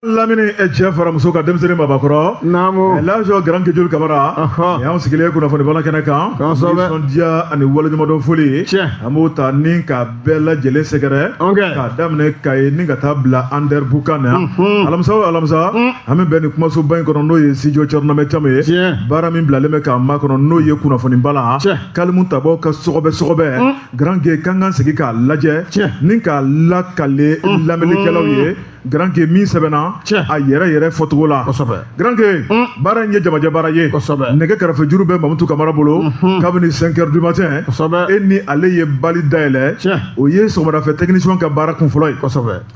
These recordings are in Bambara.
Lamini cɛ fara muso kan, denmisɛnnin, mabakɔrɔ. Naamu. Lajo Grand Kejoli Kamara. Y'anw sigilen kunnafoni bala kɛnɛ kan. Kosɛbɛ. Nisɔndiya ani waleɲumandɔn foli. An b'o ta ni ka bɛɛ lajɛlen sɛgɛrɛ. K'a daminɛ Kayi ni ka taa bila Anderamboukane na. Alamisa o alamisa, an bɛ bɛn nin kumasoba in kɔnɔ, n'o ye studio Thierno Ahmed Thiam ye. Baara min bilalen bɛ k'an makɔnɔ, n'o ye kunnafoni bala. Kalimu tabaw ka sɔgɔbɛ sɔgɔbɛ. Grand Ke kan k'an sigi k'a lajɛ. Ni k'a lakale lamɛnnikɛlaw ye. Grand Ke min sɛbɛnna a yɛrɛ yɛrɛ fɔcogo la. Grand Ke, baara in ye jamajɛ baara ye. Nɛgɛ kɛrɛfɛ juru bɛ Mamutu Kamara bolo kabini 5 heures du matin. E ni ale ye bali dayɛlɛ. O ye sɔgɔmadafɛ technicien ka baara kun fɔlɔ ye.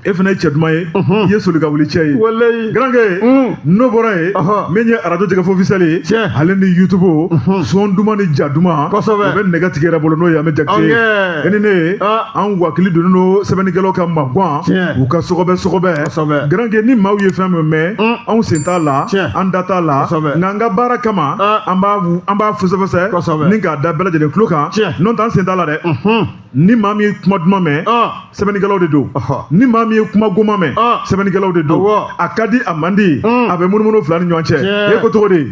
E fana ye cɛ duman ye. I ye soli ka wuli cɛ ye. Walayi. Grand Ke, n'o bɔra yen, min ye arajo jɛgɛfɔ officiel ye. Ale ni YouTube son duman ni ja duman. O bɛ nɛgɛ tigi yɛrɛ bolo, n'o ye Ahmed Jakite ye. E ni ne, an wakili donnen don sɛbɛnnikɛlaw ka magwan. U ka sɔgɔbɛ sɔgɔbɛ. Grand Ke, ni maaw ye fɛn min mɛn, anw sen t'a la, an da t'a la, nka an ka baara kama, an b'a fɛsɛfɛsɛ ni k'a da bɛɛ lajɛlen tulo kan. N'o tɛ, an sen t'a la dɛ. Ni maa min ye kuma duman mɛn, sɛbɛnnikɛlaw de don. Ni maa min ye kuma goman mɛn, sɛbɛnnikɛlaw de don. A ka di, a man di, a bɛ munumunu fila ni ɲɔgɔn cɛ. E ko cogo di?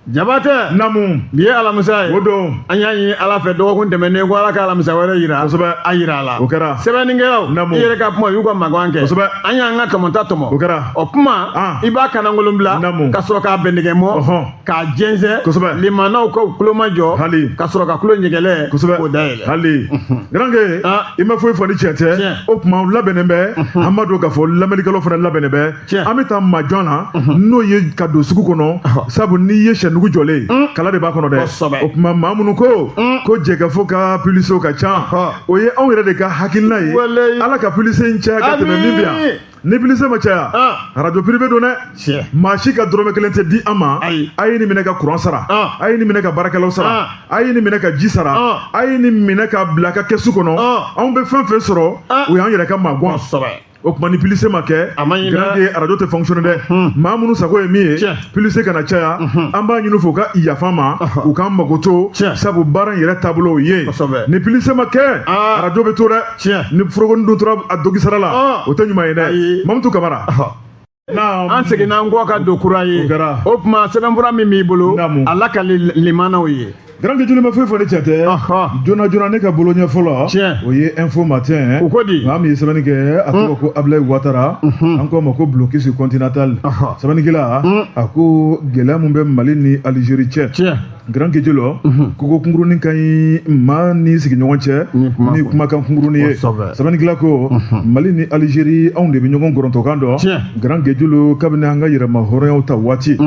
Jabatɛ. Naamu. Bi ye alamisa ye. O don. An y'a ɲini Ala fɛ dɔgɔkun tɛmɛnen ko Ala ka alamisa wɛrɛ yira. A yira a la. O kɛra. Sɛbɛnnikɛlaw. Naamu. I yɛrɛ ka kuma, u y'u ka mankan kɛ. An y'an ka tɔmɔta tɔmɔ. O kɛra. O kuma, i b'a kanangolon bila. Naamu. Ka sɔrɔ k'a bɛndigɛ mɔ. K'a jɛnsɛn. Limanaw ka tulo majɔ. Hali. Ka sɔrɔ ka tulo ɲɛgɛlɛ. K'o dayɛlɛ. Hali. Grand Ke, i ma foyi fɔ ni tiɲɛ tɛ. O tuma labɛnnen bɛ. An b'a dɔn k'a fɔ lamɛnnikɛlaw fana labɛnnen bɛ. An bɛ taa majɔn na, n'o ye ka don sugu kɔnɔ, sabu n'i ye sɛnugu jɔlen ye, kala de b'a kɔnɔ dɛ. O tuma maa minnu ko ko jɛkafo ka publicité ka ca, o ye anw yɛrɛ de ka hakilina ye. Ala ka publicité in caya ka tɛmɛ min bɛ yan. Ni publicité ma caya, radio privé don dɛ. Maa si ka dɔrɔmɛ kelen tɛ di an ma. A ye nin minɛ ka courant sara, a ye nin minɛ ka baarakɛlaw sara, a ye nin minɛ ka ji sara, a ye nin minɛ ka bila ka kɛsu kɔnɔ. Anw bɛ fɛn fɛn sɔrɔ, o y'an yɛrɛ ka maguwan. O tuma ni publicité ma kɛ, Grand Ke, arajo tɛ fonctionner dɛ. Maa minnu sago ye min ye, publicité kana caya, an b'a ɲini fɛ u ka yafa ma, u k'an mago to, sabu baara in yɛrɛ taabolo ye. Ni publicité ma kɛ, arajo bɛ to dɛ. Ni forokoni dun tora a dogi sara la, o tɛ ɲuman ye dɛ. Mamutu Kamara. An seginna an kɔ ka don kura ye. O tuma sɛbɛnfura min b'i bolo, a lakali limanaw ye. Grand Ke Joli ma foyi fɔ ni cɛ tɛ. Joona joona, ne ka bolo ɲɛ fɔlɔ, o ye Info Matin. O ko di? Maa min ye sɛbɛnni kɛ, a tɔgɔ ko Ablaye Ouattara, an k'o ma ko Blocus Continental. Sɛbɛnnikɛla a ko gɛlɛya min bɛ Mali ni Algérie cɛ. Grand Ke Jolo, koko kunkurunin ka ɲi maa ni sigiɲɔgɔn cɛ ni kumakan kunkurunin ye. Sɛbɛnnikɛla ko Mali ni Algérie, anw de bɛ ɲɔgɔn gɔrɔntɔkan dɔn. Grand Ke Jolo, kabini an ka yɛrɛma hɔrɔnyaw ta waati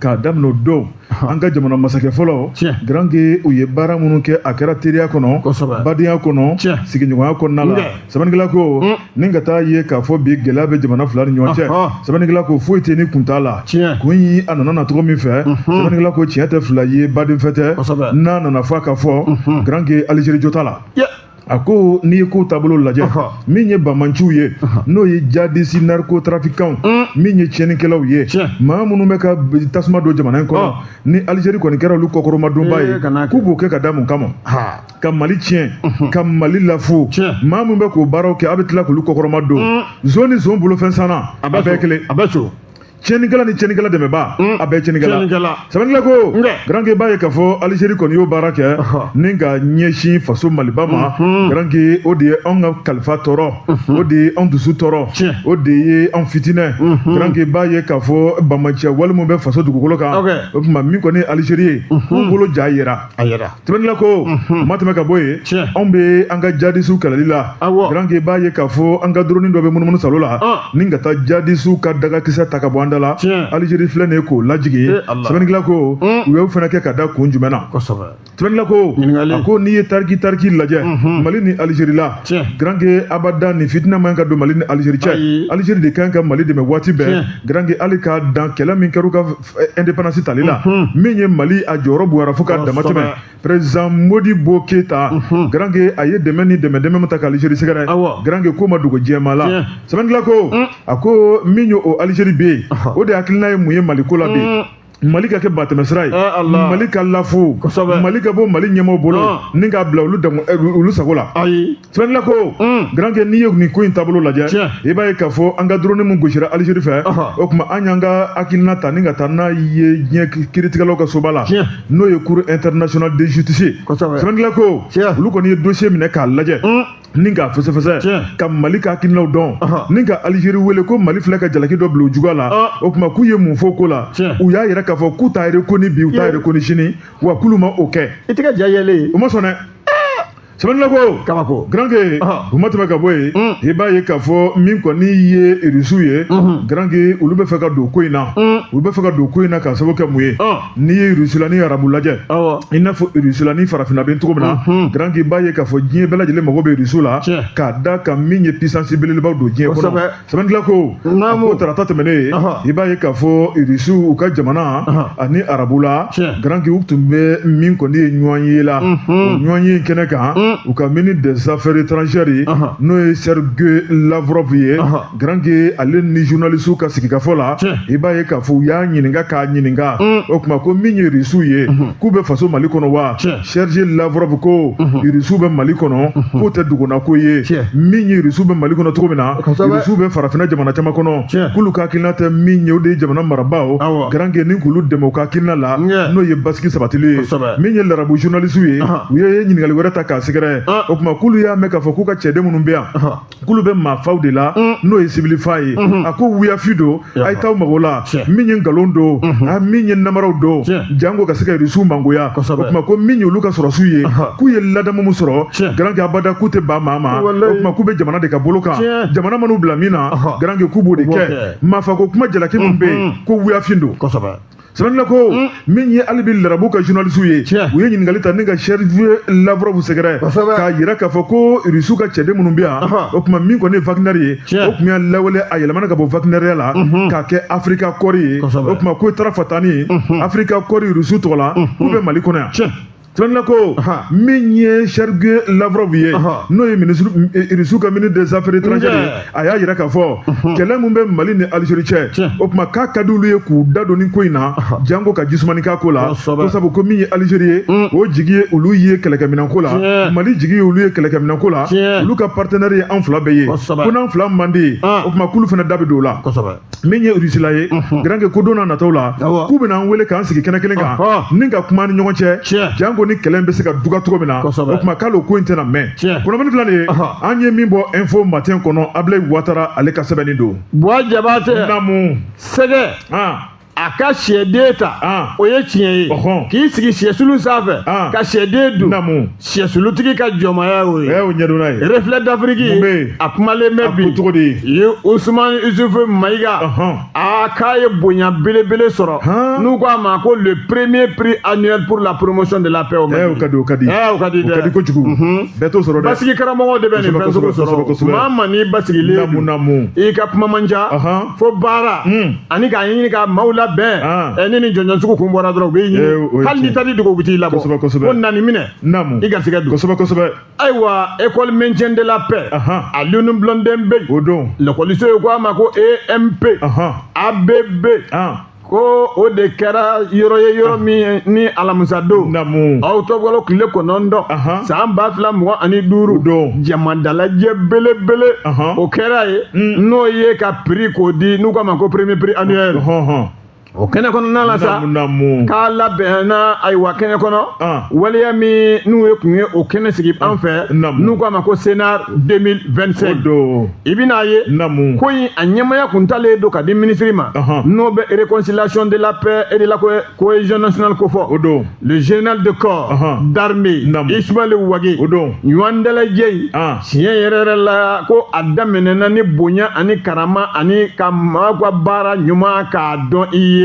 k'a daminɛ o don, an ka jamana masakɛ fɔlɔ, Grand Ke, u ye baara minnu kɛ, a kɛra teriya kɔnɔ, badenya kɔnɔ, sigiɲɔgɔnya kɔnɔna la. Sɛbɛnnikɛla ko ni ka taa ye k'a fɔ bi gɛlɛya bɛ jamana fila ni ɲɔgɔn cɛ, sɛbɛnnikɛla ko foyi tɛ ni kun t'a la. Kun yi a nana na cogo min fɛ, sɛbɛnnikɛla ko tiɲɛ tɛ fila ye, baden fɛ tɛ. N'a nana fɔ a ka fɔ, Grand Ke, Algérie jo t'a la. A ko n'i ye kow taabolo lajɛ, min ye bamanciw ye, n'o ye djihadiste narcotrafiquants, min ye tiɲɛnikɛlaw ye, maa minnu bɛ ka tasuma don jamana in kɔnɔ, ni Algérie kɔni kɛra olu kɔkɔrɔmadonba ye, k'u b'o kɛ ka da mun kama? Ka Mali tiɲɛ, ka Mali lafu. Maa min bɛ k'o baaraw kɛ, a bɛ tila k'olu kɔkɔrɔma don. Zon ni zon bolofɛn sanna, a bɛɛ kelen. A bɛ so. Tiɲɛnikɛla ni tiɲɛnikɛla dɛmɛba, a bɛɛ tiɲɛnikɛla. Sɛbɛnnikɛla ko Grand Ke, b'a ye k'a fɔ Algérie kɔni y'o baara kɛ ni ka ɲɛsin faso Maliba ma. Grand Ke, o de ye anw ka kalifa tɔɔrɔ, o de ye anw dusu tɔɔrɔ, o de ye anw fitinɛ. Grand Ke, b'a ye k'a fɔ bamaciya wale min bɛ faso dugukolo kan, o tuma min kɔni ye Algérie ye, k'u bolo ja yera. Sɛbɛnnikɛla ko ma tɛmɛ ka bɔ yen, anw bɛ an ka djihadistew kɛlɛli la. Grand Ke, b'a ye k'a fɔ an ka drone dɔ bɛ munumunu salo la ni ka taa djihadistew ka dagakisɛ ta ka bɔ an da la. Algérie filɛ nin ye k'o lajigin. Sɛbɛnnikɛla ko u y'o fana kɛ ka da kun jumɛn na? Sɛbɛnnikɛla ko a ko n'i ye tariki tariki lajɛ Mali ni Algérie la, Grand Ke, abada nin fitina man ka don Mali ni Algérie cɛ. Algérie de kan ka Mali dɛmɛ waati bɛɛ. Grand Ke, hali k'a dan kɛlɛ min kɛra u ka indépendance tali la, min ye Mali a jɔyɔrɔ bonyara fo k'a dama tɛmɛ. Président Modibo Keita, Grand Ke, a ye dɛmɛ ni dɛmɛ dɛmɛ min ta ka Algérie sɛgɛrɛ, Grand Ke, ko ma dogo jɛma la. Sɛbɛnnikɛla ko a ko min ye o Algérie bɛ yen, o de hakilina ye mun ye Mali ko la bi? Mali ka kɛ batɛmɛsira ye, Mali ka lafu, Mali ka bɔ Mali ɲɛmaaw bolo ni k'a bila olu olu sago la. Ayi. Sɛbɛnnikɛla ko, Grand Kɛ, n'i ye nin ko in taabolo lajɛ, i b'a ye k'a fɔ an ka drone min gosira Algérie fɛ, o tuma an y'an ka hakilina ta ni ka taa n'a ye diɲɛ kiiritigɛlaw ka soba la, n'o ye Cour internationale de justice ye. Sɛbɛnnikɛla ko, olu kɔni ye dossier minɛ k'a lajɛ ni k'a fɛsɛfɛsɛ ka Mali ka hakilinaw dɔn ni ka Algérie wele ko Mali filɛ ka jalaki dɔ bila u juguya la. O tuma k'u ye mun fɔ ko la? U y'a yira k'a fɔ k'u t'a reconnu bi, u t'a reconnu sini, wa k'olu ma o kɛ. I tɛ ka ja yɛlɛ ye. U ma sɔn dɛ. Sɛbɛnnikɛla ko, kabako, Grand Kɛ, u ma tɛmɛ ka bɔ yen, i b'a ye k'a fɔ min kɔni ye Irisiw ye, Grand Kɛ, olu bɛ fɛ ka don ko in na. Olu bɛ fɛ ka don ko in na k'a sababu kɛ mun ye? N'i ye Irisila ni Arabu lajɛ, i n'a fɔ Irisila ni farafinna bɛ cogo min na, Grand Kɛ, i b'a ye k'a fɔ diɲɛ bɛɛ lajɛlen mago bɛ Irisiw la, k'a da kan min ye puissance belebelebaw don diɲɛ kɔnɔ. Sɛbɛnnikɛla ko, a ko tarata tɛmɛnen ye, i b'a ye k'a fɔ Irisiw u ka jamana ani Arabu la, Grand Kɛ, u tun bɛ min kɔni ye ɲɔgɔn ye la, o ɲɔgɔn ye kɛnɛ kan, u ka ministre des affaires étrangères ye, n'o ye Sergei Lavrov ye, Grand Kɛ, ale ni journaliste ka sigikafɔ la, i b'a ye k'a fɔ u y'a ɲininka k'a ɲininka, o tuma ko min ye Irisiw ye, k'u bɛ faso Mali kɔnɔ wa? Sergei Lavrov ko Irisiw bɛ Mali kɔnɔ, k'o tɛ dogonna ko ye. Min ye Irisiw bɛ Mali kɔnɔ cogo min na, Irisiw bɛ farafinna jamana caman kɔnɔ, k'olu ka hakilina tɛ min ye, o de ye jamana marabaaw, Grand Kɛ, ni k'olu dɛmɛ u ka hakilina la, n'o ye basigi sabatili ye. Min ye larabu journaliste ye, u ye ɲininkali wɛrɛ ta k'a sɛgɛrɛ. O tuma k'olu y'a mɛn k'a fɔ k'u ka cɛden minnu bɛ yan, k'olu bɛ maafaw de la, n'o ye civil fa ye. A ko wuyafi don, a ye t'aw mago la. Min ye nkalon don, a min ye namaraw don, jango ka se ka Irisiw mangoya. O tuma ko min ye olu ka sɔrɔsiw ye, k'u ye ladamu min sɔrɔ, Grand Kɛ, abada k'u tɛ ban maa ma. O tuma k'u bɛ jamana de ka bolo kan, jamana man'u bila min na, Grand Kɛ, k'u b'o de kɛ. Maafa ko kuma jalaki min bɛ yen, ko wuyafin don. Sɛbɛnnikɛla ko, min ye hali bi larabu ka journaliste ye, u ye ɲininkali ta ni ka Sergei Lavrov sɛgɛrɛ, k'a yira k'a fɔ ko Irisiw ka cɛden minnu bɛ yan, o tuma min kɔni ye Wagner ye, o tun y'a lawale, a yɛlɛmana ka bɔ Wagner la k'a kɛ Africa Corps ye. O tuma ko taara fatani Africa Corps Irisiw tɔgɔ la, k'u bɛ Mali kɔnɔ yan. Sɛbɛnnikɛla ko, min ye Sergei Lavrov ye, n'o ye ministre Irisiw ka ministre des affaires étrangères ye, a y'a yira k'a fɔ kɛlɛ min bɛ Mali ni Algérie cɛ, o tuma k'a ka di olu ye k'u da don nin ko in na, jango ka jisumani k'a ko la, ko sabu ko min ye Algérie ye, o jigi ye olu ye kɛlɛkɛminɛnko la, Mali jigi ye olu ye kɛlɛkɛminɛnko la, olu ka partenaire ye an fila bɛɛ ye, ko n'an fila man di ye, o tuma k'olu fana da bɛ don o la. Min ye Irisila ye, Grand Kɛ, ko don n'a nataw la, k'u bɛna an wele k'an sigi kɛnɛ kelen kan ni ka kuma ni ɲɔgɔn cɛ, jango ni kɛlɛ bɛ se ka duga cogo min na. O tuma k'ale ko in tɛna mɛn. Kunnafoni filɛ nin ye, an ye min bɔ Info Matin kɔnɔ, Ablaye Ouattara ale ka sɛbɛnni don. Buwa Jabate. Naamu. Sɛgɛ a ka sɛden ta, o ye tiɲɛ ye. K'i sigi sɛsulu sanfɛ ka sɛden dun, sɛsulutigi ka jɔnmaya y'o ye. O ɲɛdɔnna ye. Reflet d'Afrique, a kumalen bɛ bi. Cogo di? Ye Ousmane Youssouf Maïga, a k'a ye bonya belebele sɔrɔ, n'u ko a ma ko le premier prix annuel pour la promotion de la paix au Mali. O ka di, o ka di. O ka di dɛ. O ka di kojugu. Bɛɛ t'o sɔrɔ dɛ. Basigi karamɔgɔw de bɛ nin fɛn sugu sɔrɔ. Maa ma n'i basigilen don, i ka kuma man ca, fo baara ani k'a ɲini ka maaw labɛn. Ni nin jɔnjɔn sugu kun bɔra dɔrɔn, u b'i ɲini, hali n'i taar'i dogo, u bɛ t'i labɔ. Ko nani minɛ, i garisɛgɛ don. Kosɛbɛ kosɛbɛ. Ayiwa, école maintien de la paix, Alioune Blondin Bey. O don. Lakɔliso ye ko a ma ko EMP ABB, ko o de kɛra yɔrɔ ye, yɔrɔ min ni alamisa don, octobre tile 9, san 2025, jamadalajɛ belebele o kɛra ye, n'o ye ka prix k'o di, n'u k'a ma ko premier prix annuel. O kɛnɛ kɔnɔna la sa, k'a labɛnna, ayiwa, kɛnɛ kɔnɔ waleya min n'u ye kun ye o kɛnɛ sigi an fɛ, n'u k'a ma ko CNAR 2025. I bɛn'a ye ko in a ɲɛmaya kun talen don ka di minisiri ma, n'o bɛ réconciliation de la paix et de la cohésion nationale ko fɔ, le général de corps d'armée Ismaël Wagué. Ɲɔgɔndalajɛ in, tiɲɛ yɛrɛ yɛrɛ la, ko a daminɛna ni bonya ani karama ani ka maa ka baara ɲuman k'a dɔn i ye.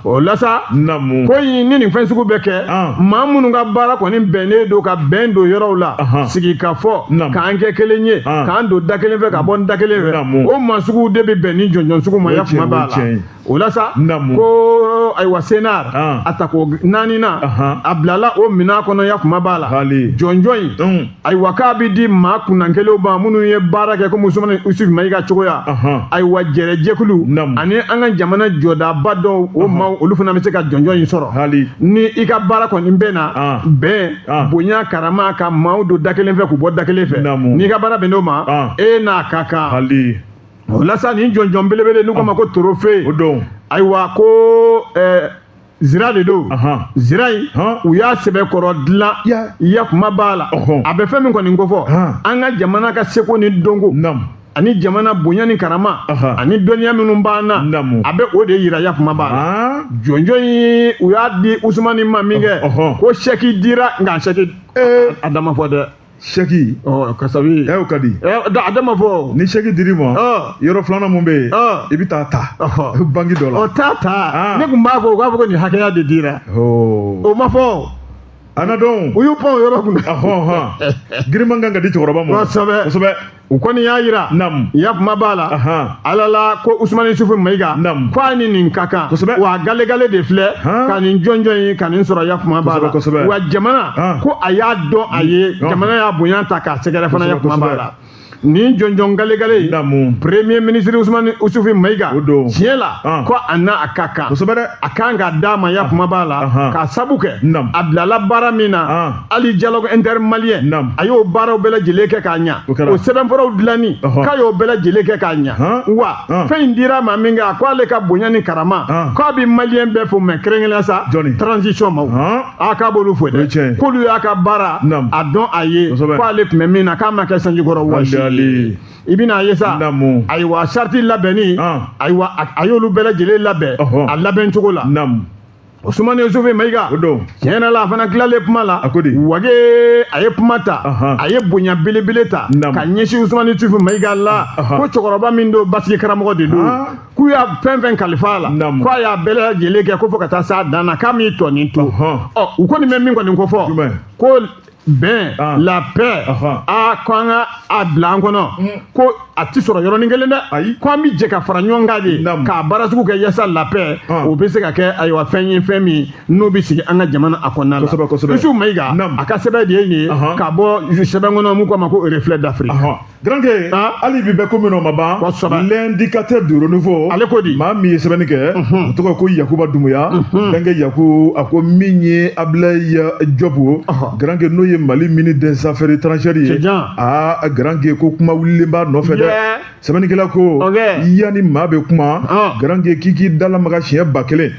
O la sa, ko in ni nin fɛn sugu bɛ kɛ, maa minnu ka baara kɔni bɛnnen don ka bɛn don yɔrɔw la, sigi ka fɔ k'an kɛ kelen ye, k'an don da kelen fɛ ka bɔ da kelen fɛ, o maa suguw de bɛ bɛn ni jɔnjɔn sugu ma, ya kuma b'a la. O la sa, ko ayiwa, CNAR a tako naaninan, a bilala o minɛn kɔnɔ, ya kuma b'a la. Jɔnjɔn in, ayiwa, k'a bɛ di maa kunnakelenw ma minnu ye baara kɛ komi Ousmane Youssouf Maïga cogoya, ayiwa, jɛrɛjɛkulu ani an ka jamana jɔdaba dɔn o maaw olu fana bɛ se ka jɔnjɔn in sɔrɔ. Hali ni i ka baara kɔni bɛ na bɛn, bonya, karama, ka maaw don da kelen fɛ k'u bɔ da kelen fɛ, n'i ka baara bɛn n'o ma, e n'a ka kan. Hali o la sa, nin jɔnjɔn belebele n'u k'a ma ko trophée, o don, ayiwa, ko zira de don. Zira in, u y'a sɛbɛkɔrɔ dilan, ya kuma b'a la. A bɛ fɛn min kɔni kofɔ, an ka jamana ka seko ni dɔnko ani jamana bonya ni karama ani dɔnniya minnu b'an na, a bɛ o de yira, ya kuma b'a la. Jɔnjɔn in, u y'a di Usumani ma min kɛ, ko sɛki dira, nka sɛki a dama fɔ dɛ. Sɛki. Ɔ kasabi. Ɛ, o ka di. A dama fɔ. Ni sɛki dir'i ma, yɔrɔ filanan mun bɛ yen, i bɛ taa ta banki dɔ la. O t'a ta. Ne tun b'a fɔ, u b'a fɔ ko nin hakɛya de dira. O ma fɔ. A na dɔn. U y'u pan o yɔrɔ kunna. Giriman kan ka di cɛkɔrɔba ma. Kosɛbɛ. Kosɛbɛ. U kɔni y'a yira. Ya kuma b'a la. Ala la ko Usumani Yusufu Mayiga. Ko a ni nin ka kan. Kosɛbɛ. Wa galegale de filɛ. Ka nin jɔnjɔn in ka nin sɔrɔ, ya kuma b'a la. Kosɛbɛ. Wa jamana ko a y'a dɔn a ye. Jamana y'a bonya ta k'a sɛgɛrɛ fana, ya kuma b'a la. Nin jɔnjɔn galegale, premier ministre Usumani Yusufu Mayiga, tiɲɛ la, ko a n'a a ka kan. Kosɛbɛ dɛ. A kan ka d'a ma, ya kuma b'a la, k'a sabu kɛ a bilala baara min na, hali dialogue intermalien, a y'o baaraw bɛɛ lajɛlen kɛ k'a ɲa, o sɛbɛnfuraw dilanni, k'a y'o bɛɛ lajɛlen kɛ k'a ɲa. Wa fɛn in dira ma min kɛ, a ko ale ka bonya ni karama, k'a bɛ malien bɛɛ fo, mais kɛrɛnkɛrɛnnenya sa transition maaw, a k'a b'olu fo dɛ, k'olu y'a ka baara a dɔn a ye, k'ale tun bɛ min na, k'a ma kɛ sanjikɔrɔ wɔsi. I bɛna ye sa, ayiwa, sariti labɛnni, ayiwa, a y'olu bɛɛ lajɛlen labɛn a labɛn cogo la. Usumani Yusufu Mayiga, tiɲɛ yɛrɛ la, a fana tilalen kuma la, wage a ye kuma ta, a ye bonya belebele ta ka ɲɛsin Usumani Yusufu Mayiga la, ko cɛkɔrɔba min don, basigi karamɔgɔ de don, k'u y'a fɛn fɛn kalifa a la, k'a y'a bɛɛ lajɛlen kɛ ko fo ka taa s'a dan na, k'a m'i tɔnin to. Ɔ, u kɔni bɛ min kɔni ko fɔ, ko bɛn, la paix, a ko an ka a bila an kɔnɔ ko a ti sɔrɔ yɔrɔnin kelen dɛ, ko an bi jɛ ka fara ɲɔgɔn kan de k'a baara sugu kɛ, yasa la paix o bɛ se ka kɛ, ayiwa, fɛn ye, fɛn min n'o bɛ sigi an ka jamana a kɔnɔna la. Yusufu Mayiga a ka sɛbɛn de ye nin ye ka bɔ sɛbɛn kɔnɔ mun ko a ma ko Reflet d'Afrique. Garankɛ, hali bi bɛ ko min o ma ban, l'indicateur du renouveau, ale ko di, maa min ye sɛbɛnni kɛ, o tɔgɔ ko Yakuba Dumuya, Bɛnkɛ Yaku. A ko min ye Ablaye Diop, Garankɛ, n'o ye Mali ministre des affaires étrangères ye, aa, Garankɛ, ko kuma wulilen b'a nɔfɛ dɛ. Sɛbɛnnikɛla ko yanni maa bɛ kuma, Garankɛ, k'i k'i dalamaga siɲɛ 1000,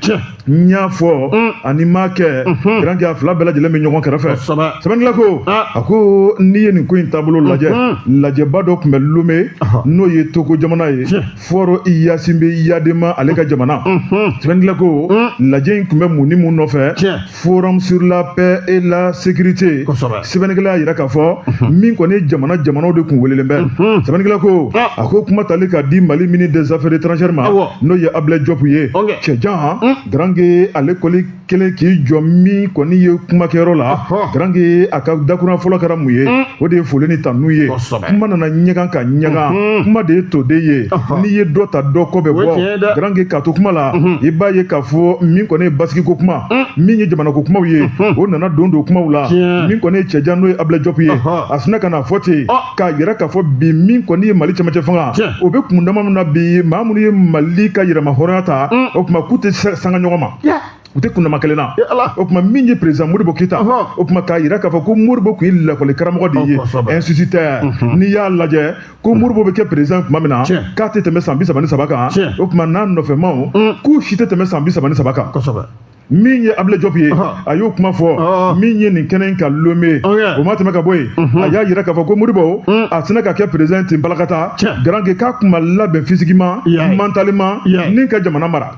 n y'a fɔ ani m'a kɛ, Garankɛ, a fila bɛɛ lajɛlen bɛ ɲɔgɔn kɛrɛfɛ. Sɛbɛnnikɛla ko, a ko n'i ye nin ko in taabolo lajɛ, lajɛba dɔ tun bɛ Lomé, n'o ye Togo jamana ye, Faure Gnassingbé Eyadéma ale ka jamana. Sɛbɛnnikɛla ko lajɛ in tun bɛ mun ni mun nɔfɛ? Forum sur la paix et la sécurité. Sɛbɛnnikɛla y'a yira k'a fɔ min kɔni ye jamana jamanaw de kun welelen bɛ. Sɛbɛnnikɛla ko, a ko kuma tali ka di Mali ministre des affaires étrangères ma, n'o ye Ablaye Diop ye, cɛjan. Garankɛ, ale kɔni kelen k'i jɔ min kɔni ye kumakɛyɔrɔ la, Garankɛ, a ka dakurunya fɔlɔ kɛra mun ye? O de ye foli ni tanu ye. Kuma nana ɲɛgan ka ɲɛgan, kuma de ye toden ye, n'i ye dɔ ta, dɔ kɔ bɛ bɔ. Garankɛ, k'a to kuma la, i b'a ye k'a fɔ min kɔni ye basigi ko kuma, min ye jamana ko kumaw ye, o nana don kumaw la. Min kɔni ye cɛjan, n'o ye Ablaye Diop ye, a sinna ka na fɔ ten k'a yira k'a fɔ bi, min kɔni ye Mali cɛmancɛ fanga, o bɛ kun dama min na bi, maa minnu ye Mali ka yɛrɛma hɔrɔnya ta, o tuma k'u tɛ sanga ɲɔgɔn ma, u tɛ kundama kelen na. O tuma min ye président Modibo Keyita, o tuma k'a yira k'a fɔ ko Modibo tun ye lakɔli karamɔgɔ de ye, instituteur. N'i y'a lajɛ ko Modibo bɛ kɛ président tuma min na, k'a tɛ tɛmɛ san 33 kan, o tuma n'a nɔfɛmaw k'u si tɛ tɛmɛ san 33 kan. Min ye Ablaye Diop ye, a y'o kuma fɔ min ye nin kɛnɛ in ka Lomé. O ma tɛmɛ ka bɔ yen, a y'a yira k'a fɔ ko Modibo a sina ka kɛ président ten balakata. Garankɛ, k'a kun ma labɛn physiquement, mentalement ni ka jamana mara.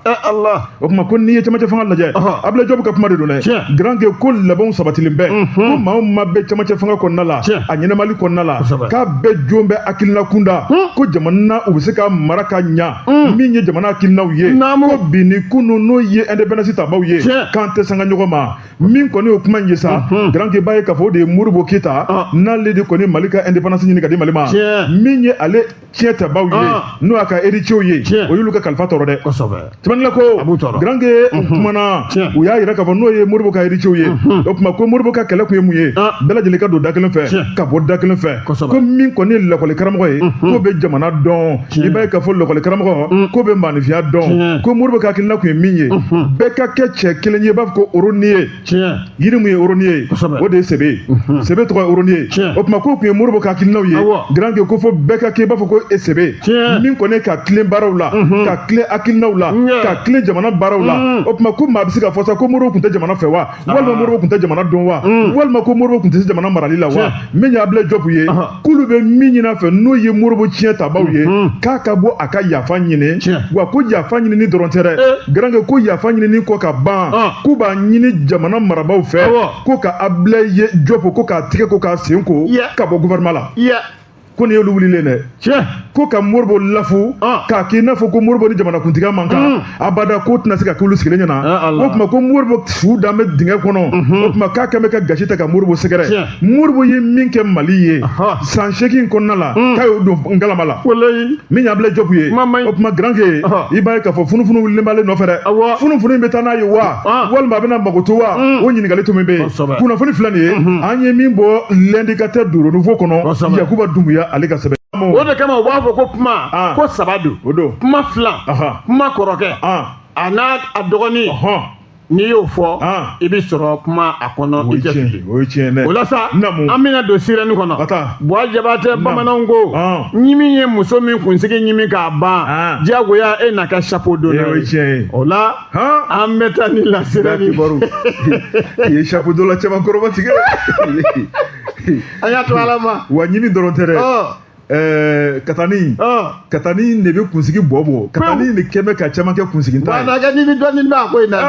O tuma ko n'i ye cɛmancɛ fanga lajɛ, Ablaye Diop ka kuma de don dɛ, Garankɛ, ko labɛnw sabatilen bɛ, ko maa o maa bɛ cɛmancɛ fanga kɔnɔna la, a ɲɛnamali kɔnɔna la, k'a bɛɛ jɔn bɛ hakilina kunda ko jamana u bɛ se ka mara ka ɲa, min ye jamana hakilinaw ye, ko bi ni kunun n'o ye indépendance tabaw ye. K'an tɛ sanga ɲɔgɔn ma. Min kɔni o kuma in ye sa, Grand Gué, b'a ye k'a fɔ o de ye Modibo Keyita, n'ale de kɔni Mali ka indépendance ɲini ka di Mali ma. Min ye ale tiɲɛ tabaw ye, n'o y'a ka héritiers ye, o y'olu ka kalifa tɔɔrɔ dɛ. Sɛbɛnnikɛla ko, Grand Gué, u kumana, u y'a yira k'a fɔ n'o ye Modibo ka héritiers ye, o tuma ko Modibo ka kɛlɛ kun ye mun ye? Bɛɛ lajɛlen ka don da kelen fɛ, ka bɔ da kelen fɛ. Ko min kɔni ye lakɔli karamɔgɔ ye, k'o bɛ jamana dɔn. I b'a ye k'a fɔ lakɔli karamɔgɔ k'o bɛ maaninfinya dɔn. Ko Modibo ka hakilina kun ye min ye, bɛɛ ka kɛ cɛ kelen ye, i b'a fɔ ko aulnier ye. Yiri mun ye aulnier ye? O de ye sebe ye. Sebe tɔgɔ ye aulnier ye. O tuma k'o kun ye Modibo ka hakilinaw ye. Grand Gué ko fo bɛɛ ka kɛ i b'a fɔ ko e sebe, min kɔni ka tilen baaraw la, ka tilen hakilinaw la, ka tilen jamana baaraw la. O tuma ko maa bɛ se ka fɔ sa ko Modibo tun tɛ jamana fɛ wa, walima Modibo tun tɛ jamana dɔn wa, walima ko Modibo tun tɛ se jamana marali la wa? Min ye Ablaye Diop ye, k'olu bɛ min ɲini a fɛ, n'o ye Modibo tiɲɛ tabaw ye, k'a ka bɔ a ka yafa ɲini. Wa ko yafa ɲinini dɔrɔn tɛ dɛ, Grand Gué, ko yafa ɲinini kɔ ka ban, k'u b'a ɲini jamana marabaaw fɛ ko ka Ablaye Diop ko k'a tigɛ ko k'a sen ko ka bɔ gouvernement la. Ko nin y'olu wulilen dɛ. Ko ka Modibo lafu k'a k'i n'a fɔ ko Modibo ni jamanakuntigiya man kan abada, ko tɛna se ka k'olu sigilen ɲɛna. O tuma ko Modibo su dan bɛ dingɛ kɔnɔ. O tuma k'a kɛn bɛ ka gasi ta ka Modibo sɛgɛrɛ. Modibo ye min kɛ Mali ye san 8 kɔnɔna la, k'a y'o don ngalama la. Min ye Ablaye Diop ye, o tuma Grand Gué, i b'a ye k'a fɔ funufunu wulilen b'ale nɔfɛ dɛ. Funufunu in bɛ taa n'a ye wa, walima a bɛna mago to wa? O ɲininkali tun bɛ yen. Kunnafoni filɛ nin ye, an ye min bɔ L'Indicateur du Renouveau kɔnɔ, Yakuba Dumbuya ale ka sɛbɛn. O de kama u b'a fɔ ko kuma ko saba don. O don. Kuma fila, kuma kɔrɔkɛ a n'a a dɔgɔnin, n'i y'o fɔ, i bɛ sɔrɔ kuma a kɔnɔ, i tɛ fili. O ye tiɲɛ dɛ. O la sa, an bɛna don sirɛni kɔnɔ. Buwa Jabatɛ, bamananw ko ɲimi ye muso min kunsigi ɲimi k'a ban, diyagoya e na kɛ chapeau donna ye. O ye tiɲɛ ye. O la, an bɛ taa ni la sirɛni. I ye chapeau donna caman kɔrɔba tigɛ. An y'a to Ala ma. Wa ɲimi dɔrɔn tɛ dɛ. Katani, katani de bɛ kunsigi bɔ bɔ, katani de kɛn bɛ ka caman kɛ kunsigi ta ye. Wa n'a kɛ ɲimi dɔɔnin b'a ko in na dɛ.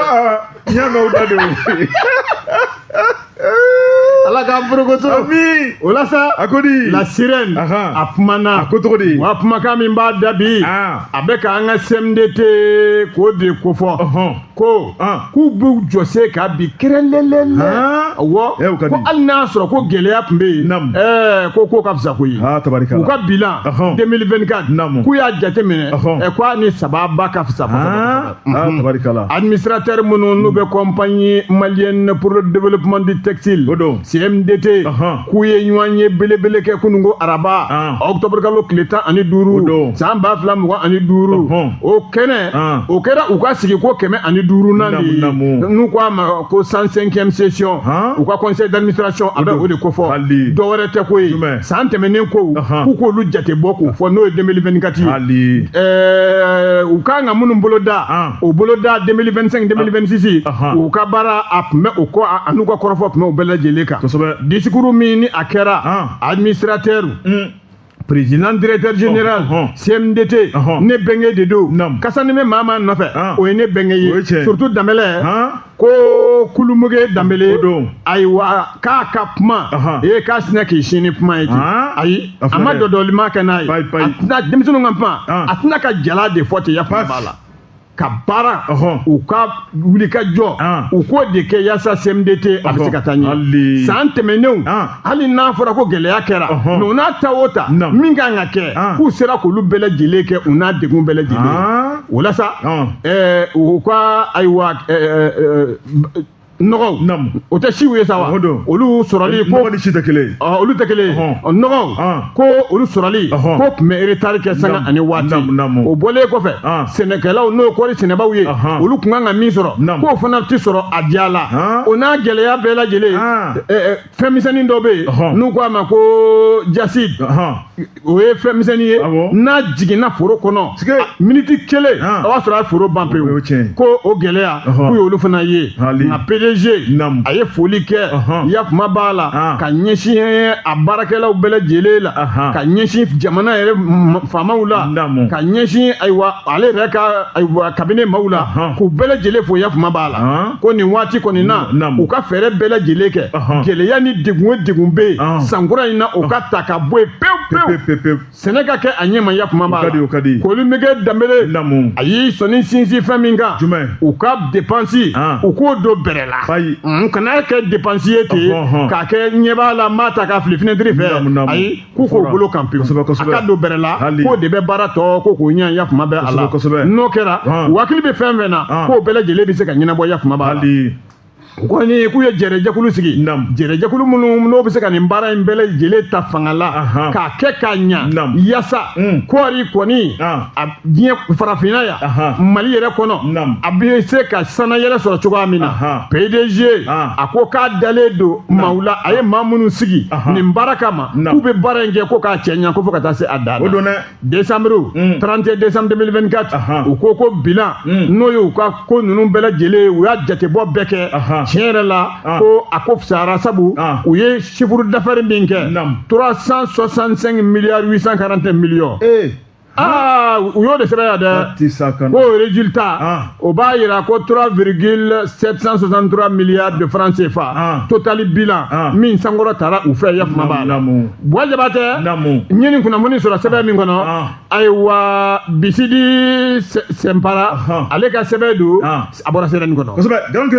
N y'a mɛn o da de o. Ala k'an forokoto. Ami. O la sa. A ko di. La Sirène. A kumana. A ko cogo di? Wa kumakan min b'a da bi. A bɛ k'an ka CMDT k'o de kofɔ. Ko k'u b'u jɔ se ka bi kɛrɛlɛlɛlɛ. Awɔ. Ko hali n'a sɔrɔ ko gɛlɛya tun bɛ yen. Ko ko ka fisa koyi. Tabarikala. U ka bilan. 2024. K'u y'a jateminɛ. K'a ni sababa ka fisa kosɛbɛ. Tabarikala. Administrateur minnu n'u bɛ Compagnie malienne pour le développement du textile. O don. CMDT. K'u ye ɲɔgɔn ye belebele kɛ kununko araba, octobre kalo tile 15, san 2025. O kɛnɛ o kɛra u ka sigi ko 105nan de ye, n'u ko a ma ko 105e session. U ka conseil d'administration a bɛ o de kofɔ. Dɔwɛrɛ tɛ ko ye, san tɛmɛnen kow k'u k'olu jate bɔ k'o fɔ, n'o ye 2024 ye. U kan ka minnu bolo da, o bolo da 2025 2026, u ka baara a tun bɛ o kɔ, an'u ka kɔrɔfɔ tun bɛ o bɛɛ lajɛlen kan. Discours min ni a kɛra, administrateur, président directeur général CMDT, ne bɛnkɛ de don, kasani bɛ maa maa nɔfɛ, o ye ne bɛnkɛ ye, surtout Danbɛlɛ, ko Kulumuge Danbɛlɛ. Ayiwa, k'a ka kuma ee k'a sinna k'i sin ni kuma ye ten. Ayi, a ma dɔdɔlima kɛ n'a ye, a tɛna denmisɛnninw ka kuma, a tɛna ka jala de fɔ ten, ya kuma b'a la ka baara u ka wuli ka jɔ, u k'o de kɛ yaasa CMDT a bɛ se ka taa ɲɛ. San tɛmɛnenw, hali n'a fɔra ko gɛlɛya kɛra, mais u n'a ta o ta min kan ka kɛ, k'u sera k'olu bɛɛ lajɛlen kɛ, u n'a degun bɛɛ lajɛlen. O la sa, u ka ayiwa nɔgɔw, o tɛ siw ye sa wa, olu sɔrɔli ko nɔgɔ ni si tɛ kelen ye. Olu tɛ kelen ye. Nɔgɔw ko olu sɔrɔli ko tun bɛ retard kɛ sanga ani waati. O bɔlen kɔfɛ, sɛnɛkɛlaw, n'o ye kɔɔri sɛnɛbaw ye, olu tun kan ka min sɔrɔ, k'o fana tɛ sɔrɔ a diya la. O n'a gɛlɛya bɛɛ lajɛlen, fɛn misɛnnin dɔ bɛ yen n'u ko a ma ko jaside, o ye fɛn misɛnnin ye, n'a jiginna foro kɔnɔ miniti kelen, a b'a sɔrɔ a ye foro ban pewu. Ko o gɛlɛya k'u y'olu fana ye. Nka PDG PDG a ye foli kɛ yakuma b'a la ka ɲɛsin a baarakɛlaw bɛɛ lajɛlen la ka ɲɛsin jamana yɛrɛ faamaw la ka ɲɛsin ayiwa ale yɛrɛ ka ayiwa kabine maaw la k'u bɛɛ lajɛlen fo yakuma b'a la ko nin waati kɔni na u ka fɛɛrɛ bɛɛ lajɛlen kɛ gɛlɛya ni degun o degun bɛ yen sankura in na o ka ta ka bɔ yen pewu pewu sɛnɛ ka kɛ a ɲɛma yakuma b'a la Kolumege Danbele a y'i sɔnni sinsin fɛn min kan u ka depansi u k'o don bɛrɛ la kana kɛ depansi ye ten k'a kɛ ɲɛ b'a la n b'a ta k'a fili finɛtiri fɛ ayi k'u k'o bolo kan pewu a ka don bɛrɛ la k'o de bɛ baara tɔ ko k'o ɲɛ yakuma bɛ a la n'o kɛra u hakili bɛ fɛn fɛn na k'o bɛɛ lajɛlen bɛ se ka ɲɛnabɔ yakuma b'a la kɔni k'u ye jɛrɛjɛkulu sigi jɛrɛjɛkulu minnu n'o bɛ se ka nin baara in bɛɛ lajɛlen ta fanga la k'a kɛ k'a ɲa yaasa kɔɔri kɔni a diɲɛ farafinna yan Mali yɛrɛ kɔnɔ a bɛ se ka sanayɛlɛ sɔrɔ cogoya min na PDG a ko k'a dalen don maaw la a ye maa minnu sigi nin baara kama k'u bɛ baara in kɛ ko k'a cɛ ɲa ko fo ka taa se a dan na décembre 31 décembre 2024 u ko ko bilan n'o ye u ka ko ninnu bɛɛ lajɛlen u y'a jatebɔ bɛɛ kɛ tiɲɛ yɛrɛ la ko a ko fisayara sabu u ye chiffre d'affaires min kɛ 365 milliards 841 millions aa u y'o de sɛbɛn yan dɛ ko résultat o b'a yira ko 3,763 milliards de francs CFA total bilan min sankɔrɔ taara u fɛ yakuma b'a la Buwa Jabatɛ n ye nin kunnafoni sɔrɔ sɛbɛn min kɔnɔ ayiwa Bisidi Sɛnpara ale ka sɛbɛn don a bɔra sɛbɛn nin kɔnɔ kosɛbɛ donc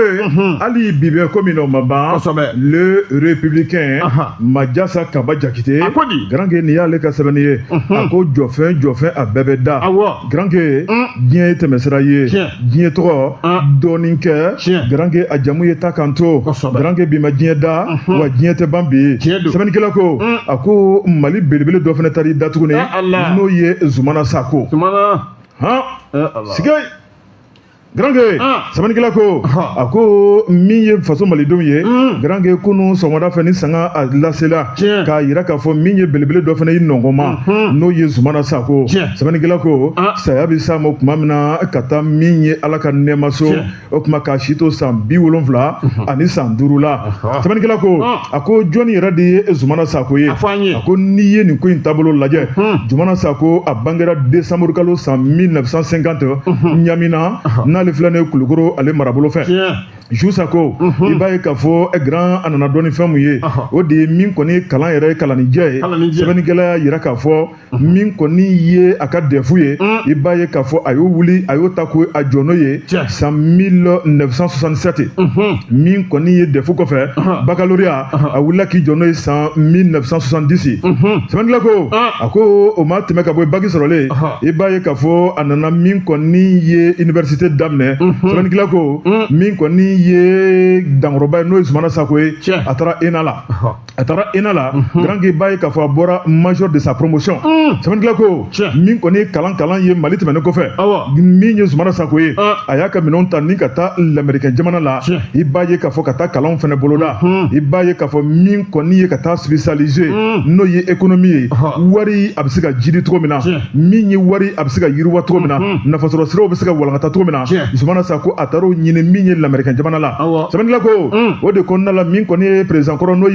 hali bi bɛ ko min na o ma ban kosɛbɛ le républicain Majasa Kaba Jakite a ko di Grand Gué nin y'ale ka sɛbɛnni ye a ko jɔfɛn jɔfɛn a bɛɛ bɛ da awɔ Grand Gué diɲɛ ye tɛmɛsira ye diɲɛ tɔgɔ dɔɔnin kɛ Grand Gué a jamu ye ta kan to Grand Gué bi ma diɲɛ da wa diɲɛ tɛ ban bi sɛbɛnnikɛla ko a ko Mali belebele dɔ fana taara i da tuguni n'o ye Zumana Sako han sige Grand Gué sɛbɛnnikɛla ko a ko min ye faso malidenw ye Grand Gué kunu sɔgɔmada fɛ ni sanga a lasela k'a yira k'a fɔ min ye belebele dɔ fana y'i nɔngɔnma n'o ye Zumana Sako sɛbɛnnikɛla ko saya bɛ s'a ma tuma min na ka taa min ye Ala ka nɛɛmaso o tuma k'a si to san 75 la sɛbɛnnikɛla ko a ko jɔnni yɛrɛ de ye Zumana Sako ye a ko n'i ye nin ko in taabolo lajɛ Zumana Sako a bangera décembre kalo san 1950 Ɲamina n'ale filɛ nin ye Kulukoro ale marabolo fɛ Ju Sako i b'a ye k'a fɔ grand a nana dɔn ni fɛn mun ye o de ye min kɔni ye kalan yɛrɛ ye kalannijɛ ye sɛbɛnnikɛla y'a yira k'a fɔ min kɔni ye a ka DEF ye i b'a ye k'a fɔ a y'o wuli a y'o ta ko a jɔ n'o ye san 1967 min kɔni ye DEF kɔfɛ baccalauréat a wulila k'i jɔ n'o ye san 1970 sɛbɛnnikɛla ko a ko o ma tɛmɛ ka bɔ bac sɔrɔlen i b'a ye k'a fɔ a nana min kɔni ye université daminɛ sɛbɛnnikɛla ko min kɔni ye dankɔrɔba ye n'o ye Zumana Sako ye a taara ENA la a taara ENA la Grand Gué i b'a ye k'a fɔ a bɔra major de sa promotion sɛbɛnnikɛla ko min kɔni ye kalan ye Mali tɛmɛnen kɔfɛ min ye Zumana Sako ye a y'a ka minɛnw ta ni ka taa lamɛrikɛn jamana la i b'a ye k'a fɔ ka taa kalanw fana boloda i b'a ye k'a fɔ min kɔni ye ka taa spécialisé n'o ye économie ye wari a bɛ se ka jidi cogo min na min ye wari a bɛ se ka yiriwa cogo min na nafasɔrɔ siraw bɛ se ka walankata cogo min na Zumana Sako a taara o ɲini min ye lamɛrikɛn jamana la sɛbɛnnikɛla ko o de kɔnɔna la min kɔni ye président kɔrɔ n'o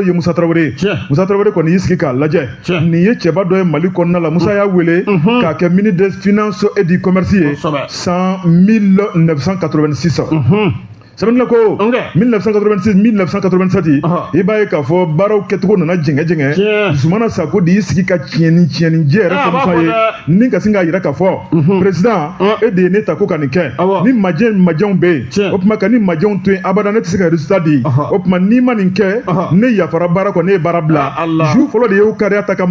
ye Musa Tarawele Musa Tarawele kɔni y'i sigi k'a lajɛ nin ye cɛba dɔ ye Mali kɔnɔna la Musa y'a wele k'a kɛ ministre des finances et du commerce ye san 1986 sɛbɛnnikɛla ko 1986 1987 i b'a ye k'a fɔ baaraw kɛcogo nana jɛngɛ jɛngɛ Zumana Sako de y'i sigi ka tiɲɛni jɛ yɛrɛ fɔ Musa ye ni ka sin k'a yira k'a fɔ président e de ye ne ta ko ka nin kɛ ni majɛnw bɛ yen o tuma ka ni majɛnw to yen abada ne tɛ se ka résultat di o tuma n'i ma nin kɛ ne yafara baara kɔ ne ye baara bila ju fɔlɔ de y'o kariya ta ka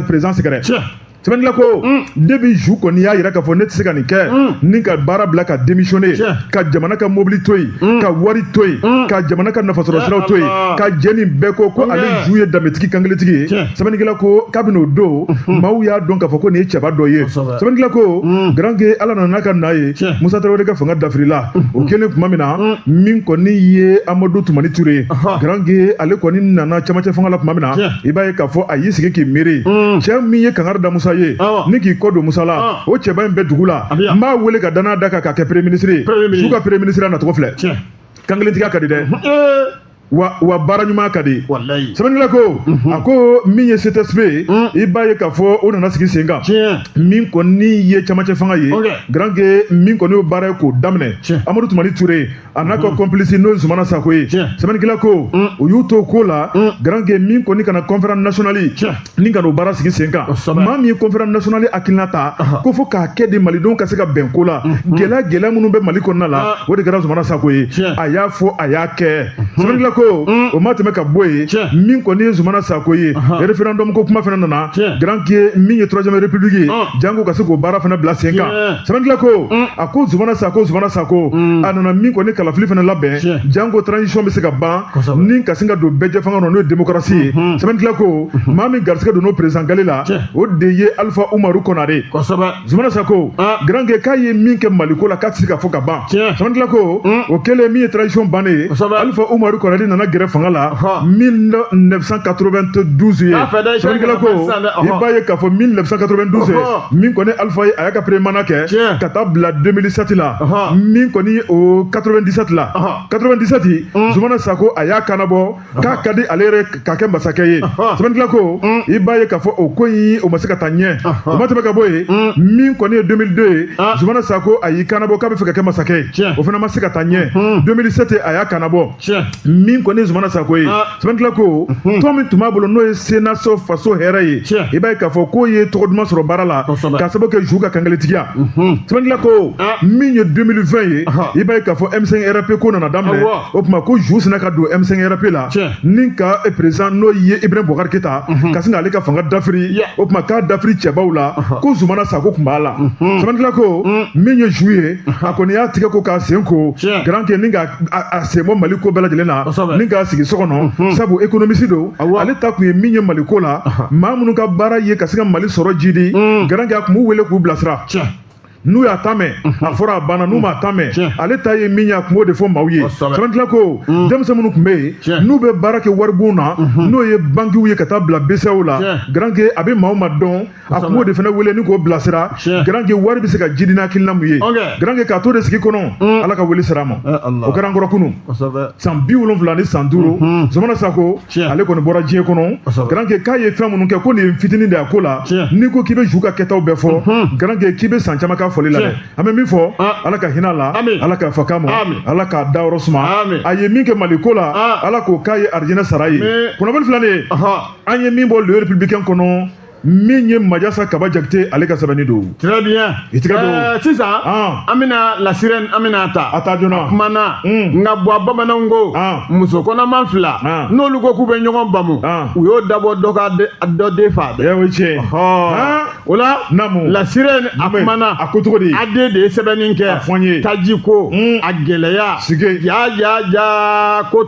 président sɛgɛrɛ sɛbɛnnikɛla ko depuis ju kɔni y'a yira k'a fɔ ne tɛ se ka nin kɛ ni ka baara bila ka démissionner ka jamana ka mobili to yen ka wari to yen ka jamana ka nafasɔrɔ siraw to yen ka jɛ nin bɛɛ ko ko ale ju ye danbetigi kankelentigi ye sɛbɛnnikɛla ko kabini o don maaw y'a dɔn k'a fɔ ko nin ye cɛba dɔ ye sɛbɛnnikɛla ko Grand Gué Ala nana ka na ye Musa Tarawele ka fanga dafirila o kɛlen tuma min na min kɔni ye Amadu Tumani Ture ye Grand Gué ale kɔni nana camancɛ fanga la tuma min na i b'a ye k'a fɔ a y'i sigi k'i miiri cɛ min ye kangari da Musa ye ni k'i kɔ don Musa la o cɛba in bɛ dugu la n b'a wele ka danaya da kan k'a kɛ premier ministre ye su ka premier ministre nacogo filɛ. Kankelentigiya ka di dɛ. Wa baara ɲuman ka di. Walayi. Sɛbɛnnikɛla ko, a ko min ye CTSP ye, i b'a ye k'a fɔ o nana sigi sen kan. Min kɔni ye camancɛ fanga ye, Grand Gué, min kɔni y'o baara ye k'o daminɛ. Amadu Tumani Ture a n'a ka complice, n'o ye Zumana Sako ye. Sɛbɛnnikɛla ko, u y'u to ko la, Grand Gué, min kɔni kana conférence nationale ni ka n'o baara sigi sen kan. Maa min ye conférence nationale hakilina ta ko fo k'a kɛ de malidenw ka se ka bɛn ko la, gɛlɛya gɛlɛya minnu bɛ Mali kɔnɔna la, o de kɛra Zumana Sako ye. A y'a fɔ, a y'a kɛ. Sɛbɛnnikɛla ko, o ma tɛmɛ ka bɔ yen, min kɔni ye Zumana Sako ye, référendum ko kuma fana nana, Grand Gué, min ye troisième république ye, jango ka se k'o baara fana bila sen kan. Sɛbɛnnikɛla ko, a ko Zumana Sako, Zumana Sako, a nana min kɔni kalafili fana labɛn, jango transition bɛ se ka ban ni ka sin ka don bɛɛ jɛ fanga kɔnɔ, n'o ye démocratie ye. Sɛbɛnnikɛla ko, maa min garisɛgɛ donn'o président gale la, o de ye Alpha Umaru Konare. Zumana Sako, Grand Gué, k'a ye min kɛ Maliko la, k'a tɛ se ka fɔ ka ban. Sɛbɛnnikɛla ko, o kɛlen, min ye transition bannen ye, Alpha Umaru Konare nana gɛrɛ fanga la 1992 ye. Sɛbɛnnikɛla ko, i b'a ye k'a fɔ 1992 ye, min kɔni Alpha ye, a y'a ka premier mandat kɛ ka taa bila 2007 la, min kɔni o 97 la, 97, Zumana Sako a y'a kanabɔ k'a ka di ale yɛrɛ ka kɛ masakɛ ye. Sɛbɛnnikɛla ko, i b'a ye k'a fɔ o ko in, o ma se ka taa ɲɛ. O ma tɛmɛ ka bɔ yen, min kɔni ye 2002 ye, Zumana Sako a y'i kanabɔ k'a bɛ fɛ ka kɛ masakɛ ye, o fana ma se ka taa ɲɛ. 2007, a y'a kanabɔ. Min kɔni ye Zumana Sako ye, sɛbɛnnikɛla ko, tɔn min tun b'a bolo, n'o ye CNAS Faso Hɛrɛ ye, i b'a ye k'a fɔ k'o ye tɔgɔ duman sɔrɔ baara la k'a sababu kɛ Zu ka kankelentigiya. Sɛbɛnnikɛla ko, min ye 2020 ye, i b'a ye k'a fɔ M5 RP ko nana daminɛ. O tuma ko Zu sina ka don M5 RP la ni ka président, n'o ye Ibrahim Boubacar Keita, ka sin k'ale ka fanga dafiri. O tuma k'a dafiri cɛbaw la, ko Zumana Sako tun b'a la. Sɛbɛnnikɛla ko, min ye Zu ye, a kɔni y'a tigɛ ko k'a sen ko, Grand Gué, ni ka a sen bɔ Mali ko bɛɛ lajɛlen na ni k'a sigi so kɔnɔ, sabu économiste don. Ale ta kun ye min ye Mali ko la, maa minnu ka baara ye ka se ka Mali sɔrɔ jidi, Grand Gué, a kun b'u wele k'u bilasira. N'u y'a ta mɛn, a fɔra, a banna. N'u m'a ta mɛn, ale ta ye min ye, a kun b'o de fɔ maaw ye. Sɛbɛnnikɛla ko, denmisɛn minnu tun bɛ yen, n'u bɛ baara kɛ waribon na, n'o ye bankiw ye, ka taa bila BCEAO la, Grand Gué, a bɛ maaw ma dɔn, a kun b'o de fana wele ni k'o bilasira. Grand Gué, wari bɛ se ka jidi n'hakilina mun ye, Grand Gué, k'a to de sigi kɔnɔ, Ala ka wele sera a ma. O kɛra an kɔrɔ kunun, san 75 san 5. Zumana Sako, ale kɔni bɔra diɲɛ kɔnɔ. Grand Gué, k'a ye fɛn minnu kɛ, ko nin ye fitinin de ye a ko la. N'i ko k'i bɛ Zu ka kɛtaw bɛɛ fɔ, Grand Gué, k'i bɛ san caman k'a fɔli la dɛ. An bɛ min fɔ, Ala ka hinɛ a la, Ala ka fa ma, Ala k'a dayɔrɔ suma. A ye min kɛ Mali ko la, Ala k'o k'a ye arijinɛ sara ye. Kunnafoni filɛ nin ye, an ye min bɔ Le Républicain kɔnɔ, min ye Majasa Kaba Jakite, ale ka sɛbɛnni don. Très bien. I tigɛ don. Sisan, an bɛna La Sirène, an bɛna ta. A ta joona. A kumana. Nka buwa, bamananw ko, muso kɔnɔma fila, n'olu ko k'u bɛ ɲɔgɔn bamu, u y'o dabɔ dɔ ka dɔ den fa dɛ. O ye tiɲɛ. O la, La Sirène a kumana. A ko cogo di? AD de ye sɛbɛnni kɛ. A fɔ n ye. Taji ko, a gɛlɛya. Sige. Ja ja ja, ko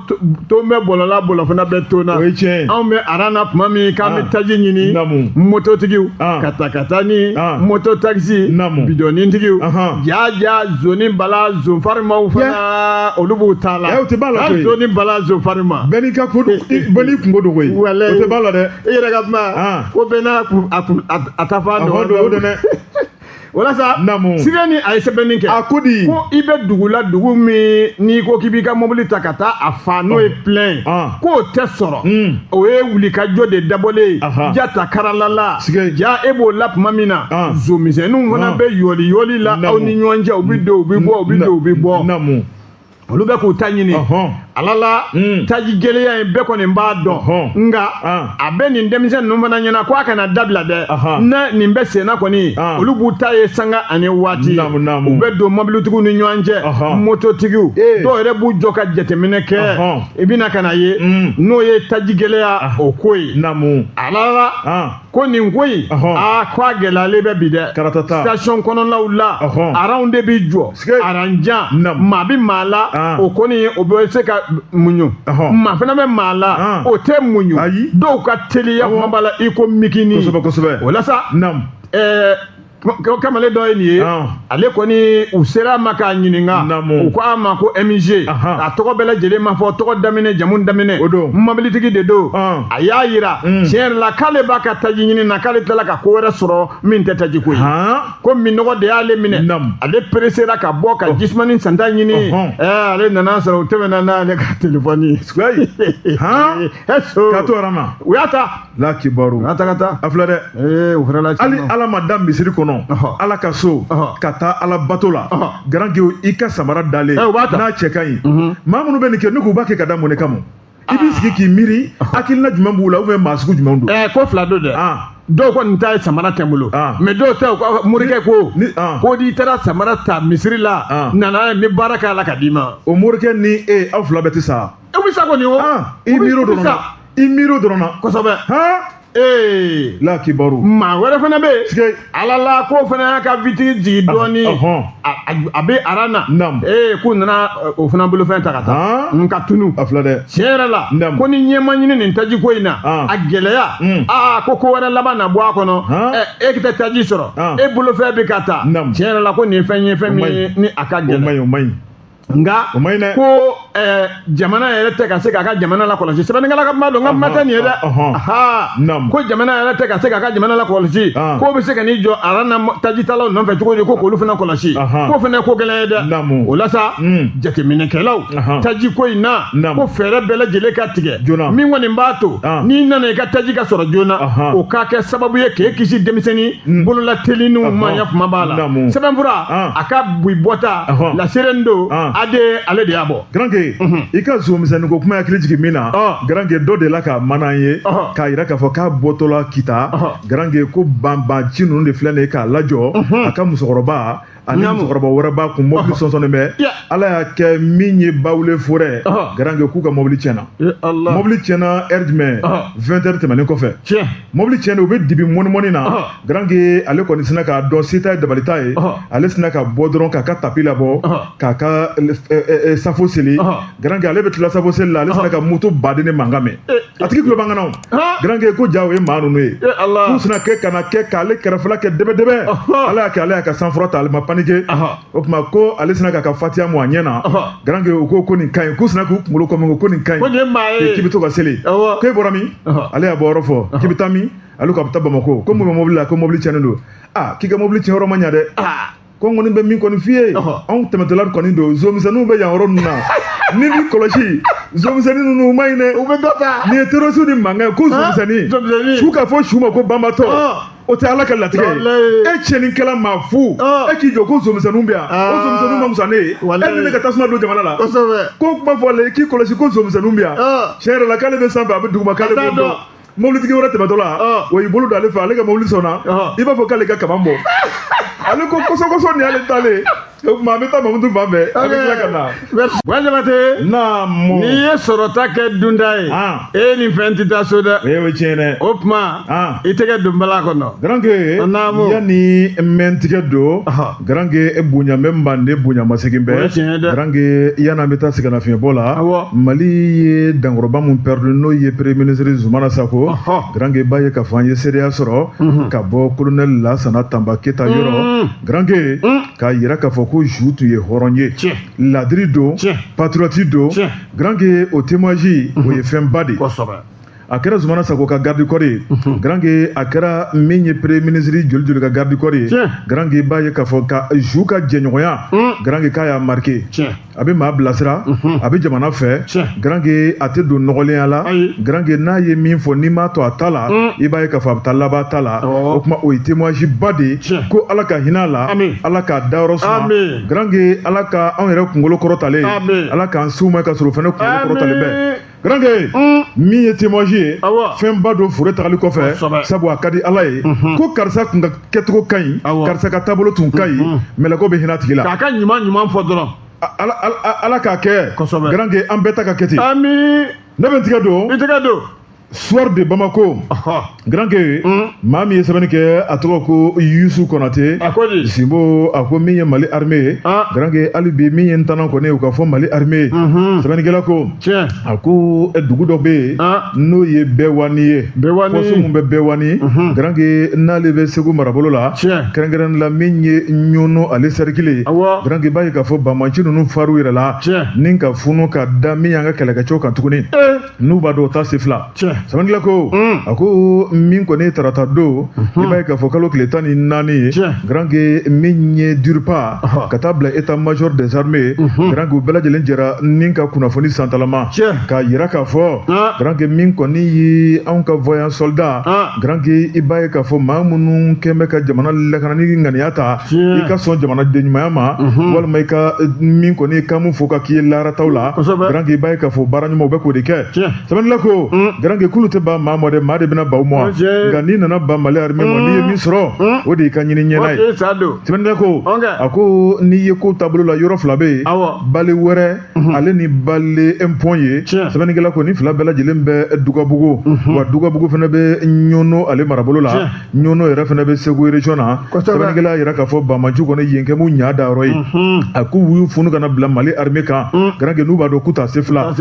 ton bɛ bɔlɔ la, bɔlɔ fana bɛ ton na. O ye tiɲɛ. Anw bɛ aran na tuma min k'an bɛ taji ɲini. Mototigiw, katakata ni moto taxi, bidɔnintigiw, ja ja, zoni bala zonfarimaw fana, olu b'u ta la. O tɛ b'a la koyi. Zoni bala zonfarima. Bɛɛ n'i ka ko, bɛɛ n'i kunko don koyi. O tɛ b'a la dɛ. E yɛrɛ ka kuma ko bɛɛ n'a a ta fan don. O don dɛ. Walasa Sirène a ye sɛbɛnni kɛ. A ko di? Ko i bɛ dugu la, dugu min n'i ko k'i b'i ka mobili ta ka taa a fa, n'o ye plein ye, k'o tɛ sɔrɔ. O ye wulikajɔ de dabɔlen ye. Jata karala la, ja e b'o la tuma min na, zomisɛnninw fana bɛ yɔli yɔli la aw ni ɲɔgɔn cɛ, u bɛ don, u bɛ bɔ, u bɛ don, u bɛ bɔ. Olu bɛ k'u ta ɲini. Ala la, taji gɛlɛya in, bɛɛ kɔni b'a dɔn, nka a bɛ nin denmisɛn ninnu fana ɲɛna ko a kana dabila dɛ. Na nin bɛ senna kɔni, olu b'u ta ye sanga ani waati. U bɛ don mobilitigiw ni ɲɔgɔn cɛ, mototigiw dɔw yɛrɛ b'u jɔ ka jateminɛ kɛ. I bɛna ka na ye, n'o ye taji gɛlɛya o ko ye. Ala la, ko nin ko in, aa, ko a gɛlɛyalen bɛ bi dɛ. Station kɔnɔnaw la, aranw de bɛ jɔ, aranjan maa bɛ maa la, o kɔni o bɛ se ka muɲu, maa fana bɛ maa la, o tɛ muɲu. Dɔw ka teliya kuma b'a la i ko mikini. Kosɛbɛ kosɛbɛ. O la sa, Kamalen dɔ ye nin ye, ale kɔni u sera a ma k'a ɲininka, u ko a ma ko MG, a tɔgɔ bɛɛ lajɛlen ma fɔ, tɔgɔ daminɛ, jamu daminɛ, mobilitigi de don. A y'a yira tiɲɛ yɛrɛ la k'ale b'a ka taji ɲini na, k'ale tilala ka ko wɛrɛ sɔrɔ min tɛ taji ko ye, ko minnɔgɔ de y'ale minɛ, ale peresera ka bɔ ka jisumani santa ɲini. Ale nana sɔrɔ u tɛmɛna n'ale ka telefɔni ye. Ka to na, u y'a ta la kibaru u y'a ta ka taa. A filɛ dɛ, o fana la. Hali Ala ma da misiri kɔnɔ, Ala ka so, ka taa Ala bato la, garankew i ka samara dalen n'a cɛ ka ɲi. Maa minnu bɛ nin kɛ, ne k'u b'a kɛ ka da mun de kama? I b'i sigi k'i miiri, hakilina jumɛn b'u la, ou bien maa sugu jumɛn don? Ko fila don dɛ. Dɔw kɔni ta ye samara tɛ n bolo, mais dɔw ta morikɛ ko ko n'i taara samara ta misiri la, nana n bɛ baara k'a la ka d'i ma. O morikɛ ni e, aw fila bɛɛ tɛ sa. E bɛ sa kɔni o. I miiri o dɔrɔn na, i miiri o dɔrɔn na. Kosɛbɛ. La kibaru. Maa wɛrɛ fana bɛ yen, Ala la k'o fana y'a ka vitiri jigin dɔɔnin, a bɛ aran na, k'u nana o fana bolofɛn ta ka taa nka tunu. A filɛ dɛ. Tiɲɛ yɛrɛ la, ko ni ɲɛ ma ɲini nin taji ko in na, a gɛlɛya, aa ko ko wɛrɛ laban na bɔ a kɔnɔ. E tɛ taji sɔrɔ, e bolofɛn bɛ ka taa. Tiɲɛ yɛrɛ la ko nin ye fɛn ye, fɛn min ni a ka gɛlɛn. O man ɲi, o man ɲi. Nka ko jamana yɛrɛ tɛ ka se k'a ka jamana lakɔlɔsi. Sɛbɛnnikɛla ka kuma don, n ka kuma tɛ nin ye dɛ. Ko jamana yɛrɛ tɛ ka se k'a ka jamana lakɔlɔsi, k'o bɛ se ka n'i jɔ aran na tajitalaw nɔfɛ cogo di, ko k'olu fana kɔlɔsi, k'o fana ko gɛlɛn ye dɛ. O la sa, jateminɛkɛlaw, taji ko in na, ko fɛɛrɛ bɛɛ lajɛlen ka tigɛ min kɔni b'a to n'i nana i ka taji ka sɔrɔ joona, o ka kɛ sababu ye k'e kisi denmisɛnnin bololatelinw ma. Ɲɛ kuma b'a la, sɛbɛnfura a ka bi bɔta la sirène don, ade ale de y'a bɔ. Garanke, i ka zomisɛnnin ko kuma hakili jigin min na, garanke, dɔ de la ka mana ye k'a yira k'a fɔ k'a bɔtɔla Kita, garanke, ko banbanci ninnu de filɛ nin ye k'a lajɔ, a ka musokɔrɔba ani musokɔrɔba wɛrɛ b'a kun, mobili sɔnsɔnnen bɛ. Ala y'a kɛ min ye Bawule forêt, garanke, k'u ka mobili tiɲɛna. Mobili tiɲɛna heure jumɛn? 20 heures tɛmɛnen kɔfɛ. Mobili tiɲɛnen, u bɛ dibi mɔni na. Garanke, ale kɔni sina k'a dɔn se t'a ye, dabali t'a ye, ale sina ka bɔ dɔrɔn k'a ka tapis labɔ, k'a ka safo seli. Garanke, ale bɛ tila safo seli la, ale sina ka moto baden ni mankan mɛn. A tigi tulo b'an kan na o. Garanke, ko ja o ye maa ninnu ye, k'u sina kɛ ka na kɛ k'ale kɛrɛfɛla kɛ dɛbɛ-dɛbɛ. Ala y'a kɛ, ale y'a ka sanfura ta, ale ma paniquer. O tuma ko ale sina k'a ka fatiya mu a ɲɛ na. Garanke, u ko ko nin ka ɲi, k'u sina k'u kunkolo kɔmi ko nin ka ɲi, k'i bɛ to ka seli. K'e bɔra min? Ale y'a bɔ yɔrɔ fɔ. K'i bɛ taa min? Ale ko a bɛ taa Bamakɔ. Ko mun bɛ mobili la? Ko mobili tiɲɛnen don. Aa, k'i ka mobili tiɲɛ yɔrɔ ma ɲa dɛ. Ko n kɔni bɛ min kɔni f'i ye, anw tɛmɛtɔla kɔni don, zomisɛnninw bɛ yan yɔrɔ ninnu na, ni b'i kɔlɔsi, zomisɛnnin ninnu ma ɲi dɛ, u bɛ dɔ ta. Nin ye terroriste ni mankan ye, ko zomisɛnnin su k'a fɔ su ma ko banbatɔ, o tɛ Ala ka latigɛ ye. E tiɲɛnikɛla maa fu, e k'i jɔ ko zomisɛnninw bɛ yan, o zomisɛnninw ma fusa ne ye, e ni ne ka tasuma don jamana la. Ko kuma fɔ ale k'i kɔlɔsi ko zomisɛnninw bɛ yan. Tiɲɛ yɛrɛ la, k'ale bɛ sanfɛ, a bɛ duguma, k'ale b'o dɔn. Mobilitigi wɛrɛ tɛmɛtɔ la, o y'i bolo don ale fɛ, ale ka mobili sɔnna, i b'a fɔ k'ale ka kaman bɔ. Ale ko kɔsɔ kɔsɔ nin y'ale talen. O tuma an bɛ taa Mamutu fan fɛ, an bɛ tila ka na. Buwa Jabate. Naamu. N'i ye sɔrɔta kɛ dunta ye, e ni fɛn tɛ taa so dɛ. O ye tiɲɛ dɛ. O tuma, i tɛgɛ don bala kɔnɔ. Garanke. Naamu. Yanni n bɛ n tigɛ don, garanke, e bonya bɛ mande bonya ma segin bɛɛ. O ye tiɲɛ dɛ. Garanke, yanni an bɛ taa sɛgɛnnafiɲɛbɔ la, Mali ye dankɔrɔba mun perdu, n'o ye premier ministre Zumana Sako. Garanke, b'a ye k'a fɔ an ye seereya sɔrɔ ka bɔ colonel Lasana Tanba Keyita yɔrɔ. Garanke, k'a yira k'a fɔ ko Zu tun ye hɔrɔn ye, ladiri don, patriote don. Garanke, o témoignage o ye fɛnba de ye. A kɛra Zumana Sako ka garde corps ye, garanke, a kɛra min ye premier ministre joli joli ka garde corps ye. Garanke, b'a ye k'a fɔ ka Zu ka jɛɲɔgɔnya, garanke, k'a y'a marqué. A bɛ maa bilasira, a bɛ jamana fɛ. Garanke, a tɛ don nɔgɔlenya la. Garanke, n'a ye min fɔ, n'i m'a to a ta la, i b'a ye k'a fɔ a bɛ taa laban ta la. O tuma o ye témoignage ba de ye. Ko Ala ka hinɛ a la, Ala k'a dayɔrɔ suma. Garanke, Ala ka anw yɛrɛ kunkolo kɔrɔtalen, Ala k'an s'u ma ka sɔrɔ o fana kunkolo kɔrɔtalen bɛ. Garanke, min ye témoignage ye, fɛnba don foro tagali kɔfɛ, sabu a ka di Ala ye ko karisa kun ka kɛcogo ka ɲi, karisa ka taabolo tun ka ɲi, mɛlɛkɛw bɛ hinɛ a tigi la. K'a ka ɲuman ɲuman fɔ dɔrɔn. Ala k'a kɛ. Garanke, an bɛɛ ta ka kɛ ten. Ami. Ne bɛ n tigɛ don. I tigɛ don. Soir de Bamako. Grand K, maa min ye sɛbɛnni kɛ, a tɔgɔ ko Yusu Konate. A ko di? Sinbo, a ko min ye Mali armée ye. Grand K, hali bi min ye n tana kɔni ye, u ka fɔ Mali armée ye. Sɛbɛnnikɛla ko. A ko dugu dɔ bɛ yen n'o ye Bɛwani ye. Bɛwani. Poste mun bɛ Bɛwani. Grand K, n'ale bɛ Segu marabolo la. Kɛrɛnkɛrɛnnen la min ye Ɲɔnɔ ale cercle ye. Grand K, i b'a ye k'a fɔ banbaanci ninnu far'u yɛrɛ la. Ni ka funu ka da min y'an ka kɛlɛkɛcɛw kan tuguni. N'u b'a dɔn o taa se fila. Sɛbɛnnikɛla ko, a ko min kɔni ye tarata don, i b'a ye k'a fɔ kalo tile 14 ye. Grand K, min ye DIRPA ka taa bila état major des armées, Grand K, u bɛɛ lajɛlen jɛra ni ka kunnafoni santalama k'a yira k'a fɔ, Grand K, min kɔni ye anw ka voyant soldat, Grand K, i b'a ye k'a fɔ maa minnu kɛn bɛ ka jamana lakana ni ŋaniya ta, i ka sɔn jamanaden ɲumanya ma, walima i ka min kɔni ye kamu fo ka k'i ye laarataw la, Grand K, i b'a ye k'a fɔ baara ɲuman u bɛ k'o de kɛ. Sɛbɛnnikɛla ko, Grand K, k'olu tɛ ban maa ma dɛ, maa de bɛna ban u ma, nka n'i nana ban Mali armée ma, n'i ye min sɔrɔ, o de y'i ka ɲini ɲɛna ye. Sɛbɛnnikɛla ko, a ko n'i ye ko taabolo la, yɔrɔ fila bɛ yen, bale wɛrɛ ale ni bale impɔn ye. Sɛbɛnnikɛla ko nin fila bɛɛ lajɛlen bɛ Dugabugu, wa Dugabugu fana bɛ Ɲɔnɔ ale marabolo la, Ɲɔnɔ yɛrɛ fana bɛ Segu région na. Sɛbɛnnikɛla y'a yira k'a fɔ banbaanci kɔni yen kɛ m'u ɲa da yɔrɔ ye. A k'u y'u funu kana bila Mali armée kan, Grand K, n'u b'a dɔn k'u t'a se fila.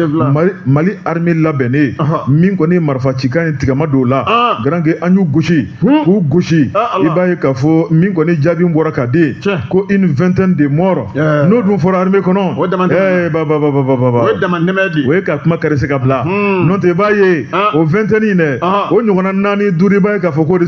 Mali armée labɛnnen min kɔni ye marifa cikan ye tigama don la, Grand K, an y'u gosi k'u gosi, i b'a ye k'a fɔ min kɔni jaabi bɔra ka di ko une vingtaine de morts, n'o dun fɔra armée kɔnɔ, ba ba ba ba ba ba, o ye ka kuma kari se ka bila. N'o tɛ, i b'a ye o vingtaine in dɛ, o ɲɔgɔnna naani duuru, i b'a ye k'a fɔ k'o de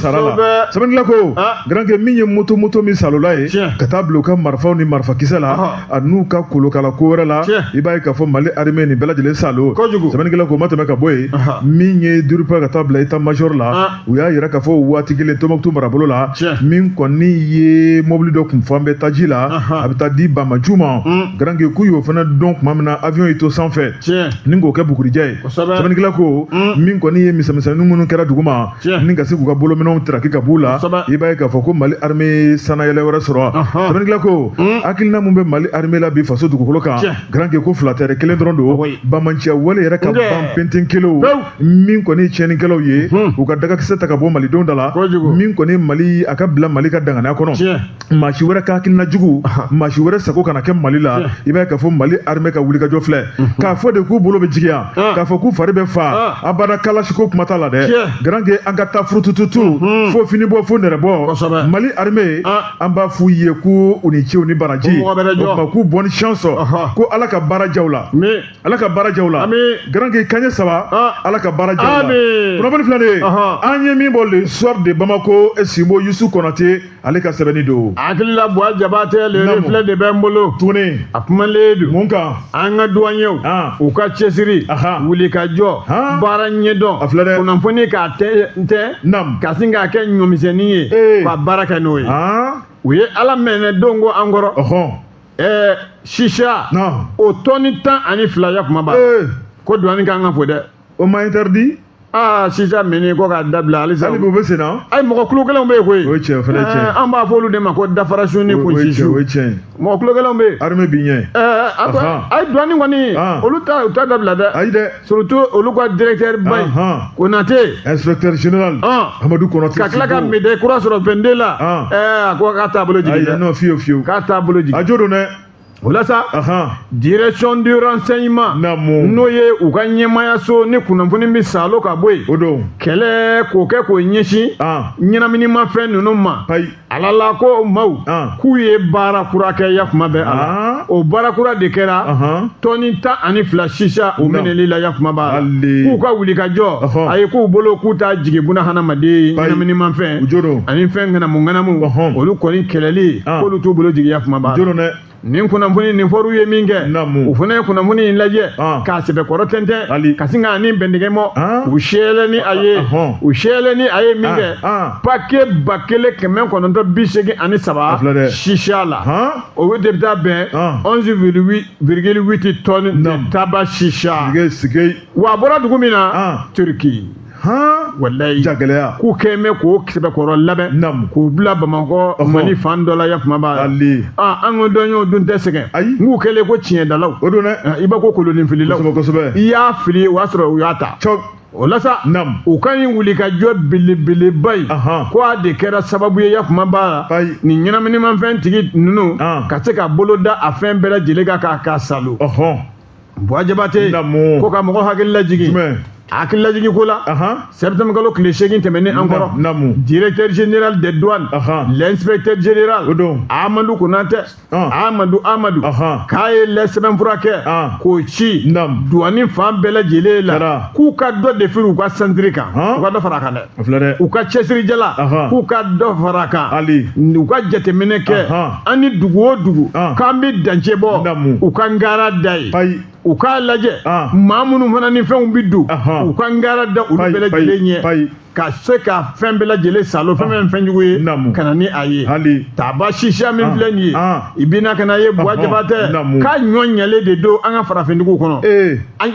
sara la. Sɛbɛnnikɛla ko, Grand K, min ye moto min salola ye ka taa bila u ka marifaw ni marifakisɛ la a n'u ka kolokala ko wɛrɛ la, i b'a ye k'a fɔ Mali armée nin bɛɛ lajɛlen salo. Sɛbɛnnikɛla ko o ma tɛmɛ ka bɔ yen, min ye DIRPA ka taa bila état major la, u y'a yira k'a fɔ waati kelen Tɔnbukutu marabolo la, min kɔni ye mobili dɔ kun fan bɛ taji la, a bɛ taa di banbaanciw ma. Grand K, k'u y'o fana dɔn tuma min na avion y'i to sanfɛ ni k'o kɛ bugurijɛ ye. Sɛbɛnnikɛla ko min kɔni ye misɛnmisɛnnin minnu kɛra dugu ma ni ka se k'u ka bolominɛnw taraki ka b'u la, i b'a ye k'a fɔ ko Mali armée sanayɛlɛ wɛrɛ sɔrɔ. Sɛbɛnnikɛla ko hakilina mun bɛ Mali armée la bi faso dugukolo kan, Grand K, ko fila tɛ dɛ, kelen dɔrɔn don, banbaanciya wale yɛrɛ ka ban penten kelenw, min kɔni ye tiɲɛnikɛlaw ye, u ka dagakisɛ ta ka bɔ malidenw da la, min kɔni Mali a ka bila Mali ka danganiya kɔnɔ, maa si wɛrɛ ka hakilina jugu, maa si wɛrɛ sago kana kɛ Mali la. I b'a ye k'a fɔ Mali armée ka wulikajɔ filɛ k'a fɔ de k'u bolo bɛ jigin yan, k'a fɔ k'u fari bɛ fa abada, kalasiko kuma t'a la dɛ. Grand K, an ka taa furutututu fo fini bɔ fo nɛrɛ bɔ. Mali armée, an b'a f'u ye k'u ni ce u ni baraji, o tuma k'u bonne chance, ko Ala ka baara diya u la, Ala ka baara diya u la. Grand K, kanɲɛ saba, Ala ka baara diya u la. Kunnafoni filɛ nin ye, an ye min bɔ Le Soir de Bamako, Sinbo Yusu Konate ale ka sɛbɛnni don. Hakili la Buwa Jabatɛ, Le Reflet de bɛ n bolo tuguni, a kumalen don mun kan? An ka douaniers u ka cɛsiri, wuli ka jɔ, baara ɲɛdɔn, a filɛ dɛ, kunnafoni k'a tɛntɛn ka sin k'a kɛ ɲɔmisɛnnin ye ka baara kɛ n'o ye. U ye Ala mɛnɛ don ko an kɔrɔ sisa o tɔni 12 ya kuma b'a ko douane kan ka fo dɛ. O ma interdit. Aa, sisa minni ko k'a dabila halisa. Hali bi u bɛ sen na. Ayi, mɔgɔ kulo gɛlɛnw bɛ yen koyi. O ye tiɲɛ, o fana ye tiɲɛ. An b'a fɔ olu de ma ko dafarasun ni kunsisu. O ye tiɲɛ ye. Mɔgɔ kulo gɛlɛnw bɛ yen. Armée b'i ɲɛ. Ayi, douane kɔni, olu ta u ta dabila dɛ. Ayi dɛ. Surtout olu ka directeur ba in. Konate. Inspecteur général. Amadu Konate. Ka tila ka médaille kura sɔrɔ 22 la. A ko k'a t'a bolo jigin dɛ. Ayi, non, fiyewu fiyewu. K'a t'a bolo jigin. A jo don dɛ. O la sa, direction du renseignement, n'o ye u ka ɲɛmaayaso ni kunnafoni bɛ salo ka bɔ yen, o don kɛlɛ k'o kɛ k'o ɲɛsin ɲɛnaminimafɛn ninnu ma. Ala la ko maaw k'u ye baara kura kɛ ya kuma bɛɛ a la, o baara kura de kɛra tɔni 12 sisa o minɛli la ya kuma b'a la, k'u ka wuli ka jɔ, a ye k'u bolo k'u t'a jigin buna hadamaden ɲɛnaminimafɛn ani fɛn ŋanamu ŋanamu, olu kɔni kɛlɛli k'olu t'u bolo jigin ya kuma b'a la. Nin kunnafoni nin fɔr'u ye min kɛ, u fana ye kunnafoni in lajɛ k'a sɛbɛkɔrɔ tɛntɛn ka sin k'a ni bɛntigɛ mɔ, u sɛɛlɛ ni a ye, u sɛɛlɛ ni a ye min kɛ, paquet 1983 sisa la, o de bɛ taa bɛn 11,8 tonnes de tabac sisa. Wa a bɔra dugu min na, Turquie. Walayi, jagɛlɛya k'u kɛn bɛ k'o sɛbɛkɔrɔ labɛn k'o bila Bamakɔ Mali fan dɔ la ya kuma b'a la. An ko dɔn y'o dun tɛ sɛgɛn, n k'u kɛlen ko tiɲɛdalaw, o don dɛ, i b'a ko koloninfililaw, kosɛbɛ, i y'a fili o y'a sɔrɔ u y'a ta. O la sa, u ka nin wulikajɔ belebeleba in, ko a de kɛra sababu ye, yakuma b'a la, nin ɲɛnaminimafɛn tigi ninnu ka se ka bolo da a fɛn bɛɛ lajɛlen kan k'a salo. Buwa Jabate, ko ka mɔgɔ hakili lajigin, hakili lajigin ko la, septembre kalo tile 8 tɛmɛnen an kɔrɔ, directeur général des douanes, l'inspecteur général Amadou Konatɛ, Amadou Amadou, k'a ye sɛbɛnfura kɛ k'o ci douane fan bɛɛ lajɛlen la, k'u ka dɔ de firi u ka santiri kan, u ka dɔ fara a kan dɛ, u ka cɛsirijala, k'u ka dɔ fara a kan, u ka jateminɛ kɛ an ni dugu o dugu k'an bɛ dancɛ bɔ, u ka ngara da ye, u k'a lajɛ maa minnu fana ni fɛnw bɛ don, u ka ngara da olu bɛɛ lajɛlen ɲɛ, ka se ka fɛn bɛɛ lajɛlen salo, fɛn fɛn fɛnjugu ye, ka na ni a ye. Taaba sisiya min filɛ nin ye, i bɛna ka na ye, Buwa Jabatɛ, k'a ɲɔ ɲɛlen de don an ka farafindugu kɔnɔ. A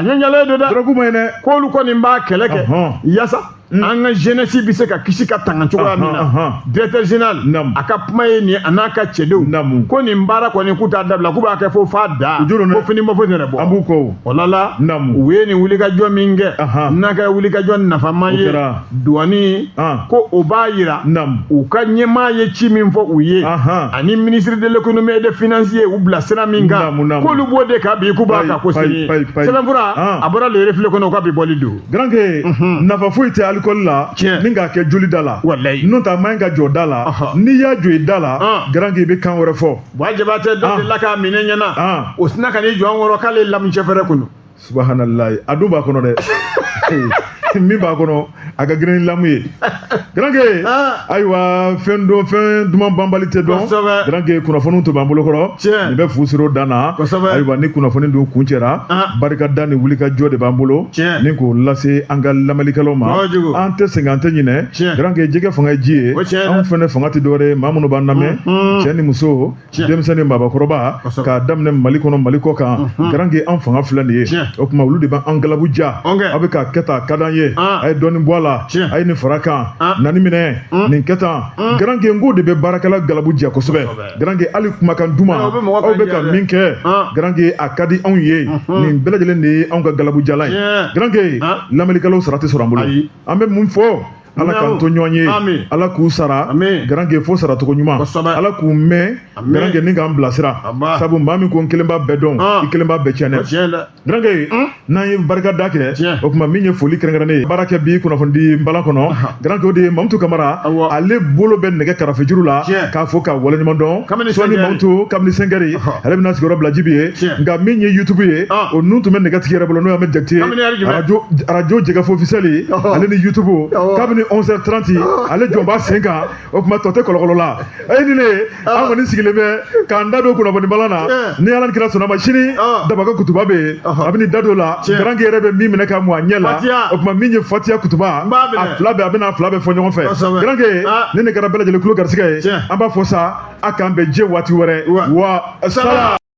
ɲɔ ɲɛlen don dɛ, k'olu kɔni b'a kɛlɛ kɛ yaasa an ka jeunesse bɛ se ka kisi ka tanga cogoya min na. Directeur général a ka kuma ye nin ye, a n'a ka cɛdenw, ko nin baara kɔni k'u t'a dabila, k'u b'a kɛ fo f'a da, ko fini bɔ foyi tɛ bɔ. An b'u kɔ o la la. U ye nin wulikajɔ min kɛ, n'a kɛra wulikajɔ nafama ye douane, ko o b'a yira u ka ɲɛmaa ye ci min fɔ u ye, ani ministre de l'économie et des finances ye u bila sira min kan, k'olu b'o de kan bi, k'u b'a kan ko sini. Sɛbɛnfura a bɔra le reflet kɔnɔ, u ka bi bɔli don. Garanke, nafa foyi tɛ alikɔli la ni k'a kɛ joli da la, n'o tɛ a man ɲi ka jɔ da la. N'i y'a jɔ i da la, Garanke, i bɛ kan wɛrɛ fɔ. Buwa Jabatɛ, dɔ delila k'a minɛ ɲɛna, o sinna ka n'i jɔ an kɔrɔ k'ale lamucɛ fɛrɛ kɔnɔ. Subahanallahi, a dun b'a kɔnɔ dɛ. Min b'a kɔnɔ a ka girin ni lamu ye. Garanke, ayiwa, fɛn don, fɛn duman banbali tɛ dɔn. Garanke, kunnafoniw tun b'an bolo kɔrɔ, nin bɛ fu siri o dan na. Ayiwa, ni kunnafoni dun kun cɛra, barikada ni wulikajɔ de b'an bolo ni k'o lase an ka lamɛnnikɛlaw ma. An tɛ sɛgɛn, an tɛ ɲinɛ. Garanke, jɛgɛ fanga ye ji ye, anw fɛnɛ fanga tɛ dɔwɛrɛ ye, maa minnu b'an lamɛn, cɛ ni muso, denmisɛnnin, maabakɔrɔba, k'a daminɛ Mali kɔnɔ, Mali kɔ kan. Garanke, an fanga filɛ nin ye. O tuma olu de b'an galabu ja, aw bɛ k'a kɛ tan, a ka d'an ye, a ye dɔɔnin bɔ a la, a ye nin fara kan, na nin minɛ, nin kɛ tan. Garanke, n k'o de bɛ baarakɛla galabu ja kosɛbɛ. Garanke, hali kumakan duman aw bɛ ka min kɛ, Garanke, a ka di anw ye. Nin bɛɛ lajɛlen de ye anw ka galabu jalan ye. Garanke, lamɛnnikɛlaw sara tɛ sɔrɔ an bolo. An bɛ mun fɔ? Ala k'an to ɲɔgɔn ye, Ala k'u sara, Garanke, fo saracogo ɲuman, Ala k'u mɛn, Garanke, ni k'an bilasira. Sabu maa min ko n kelen b'a bɛɛ dɔn, i kelen b'a bɛɛ tiɲɛ dɛ. Garanke, n'an ye barikada kɛ, o tuma min ye foli kɛrɛnkɛrɛnnen ye baara kɛ bi kunnafoni balan kɔnɔ, Garanke, o de ye Mamutu Kamara, ale bolo bɛ nɛgɛ karafejuru la k'a fɔ k'a waleɲuman dɔn. Sɔɔni Mamutu kabini 5h, ale bɛna sigiyɔrɔ bila Jibi ye. Nka min ye YouTube ye, o nun tun bɛ nɛgɛtigi yɛrɛ bolo, n'o ye Ahmed Jakite ye, radio Jɛgɛfo officiel, ale ni YouTube kabini 11h30, ale jɔn b'a sen kan. O tuma tɔ tɛ kɔlɔkɔlɔ la. E ni ne, an kɔni sigilen bɛ k'an da don kunnafoni balan na. Ni Ala ni kira sɔnna ma, sini Dabaka kutuba bɛ yen, a bɛ da don la. Garanke yɛrɛ bɛ min minɛ ka mun a ɲɛ la, o tuma min ye Fatiya kutuba, a fila bɛɛ, a bɛna a fila bɛɛ fɔ ɲɔgɔn fɛ. Garanke, ni nin kɛra bɛɛ lajɛlen tulo garisigɛ ye, an b'a fɔ sa, a k'an bɛn diɲɛ waati wɛrɛ wa sala.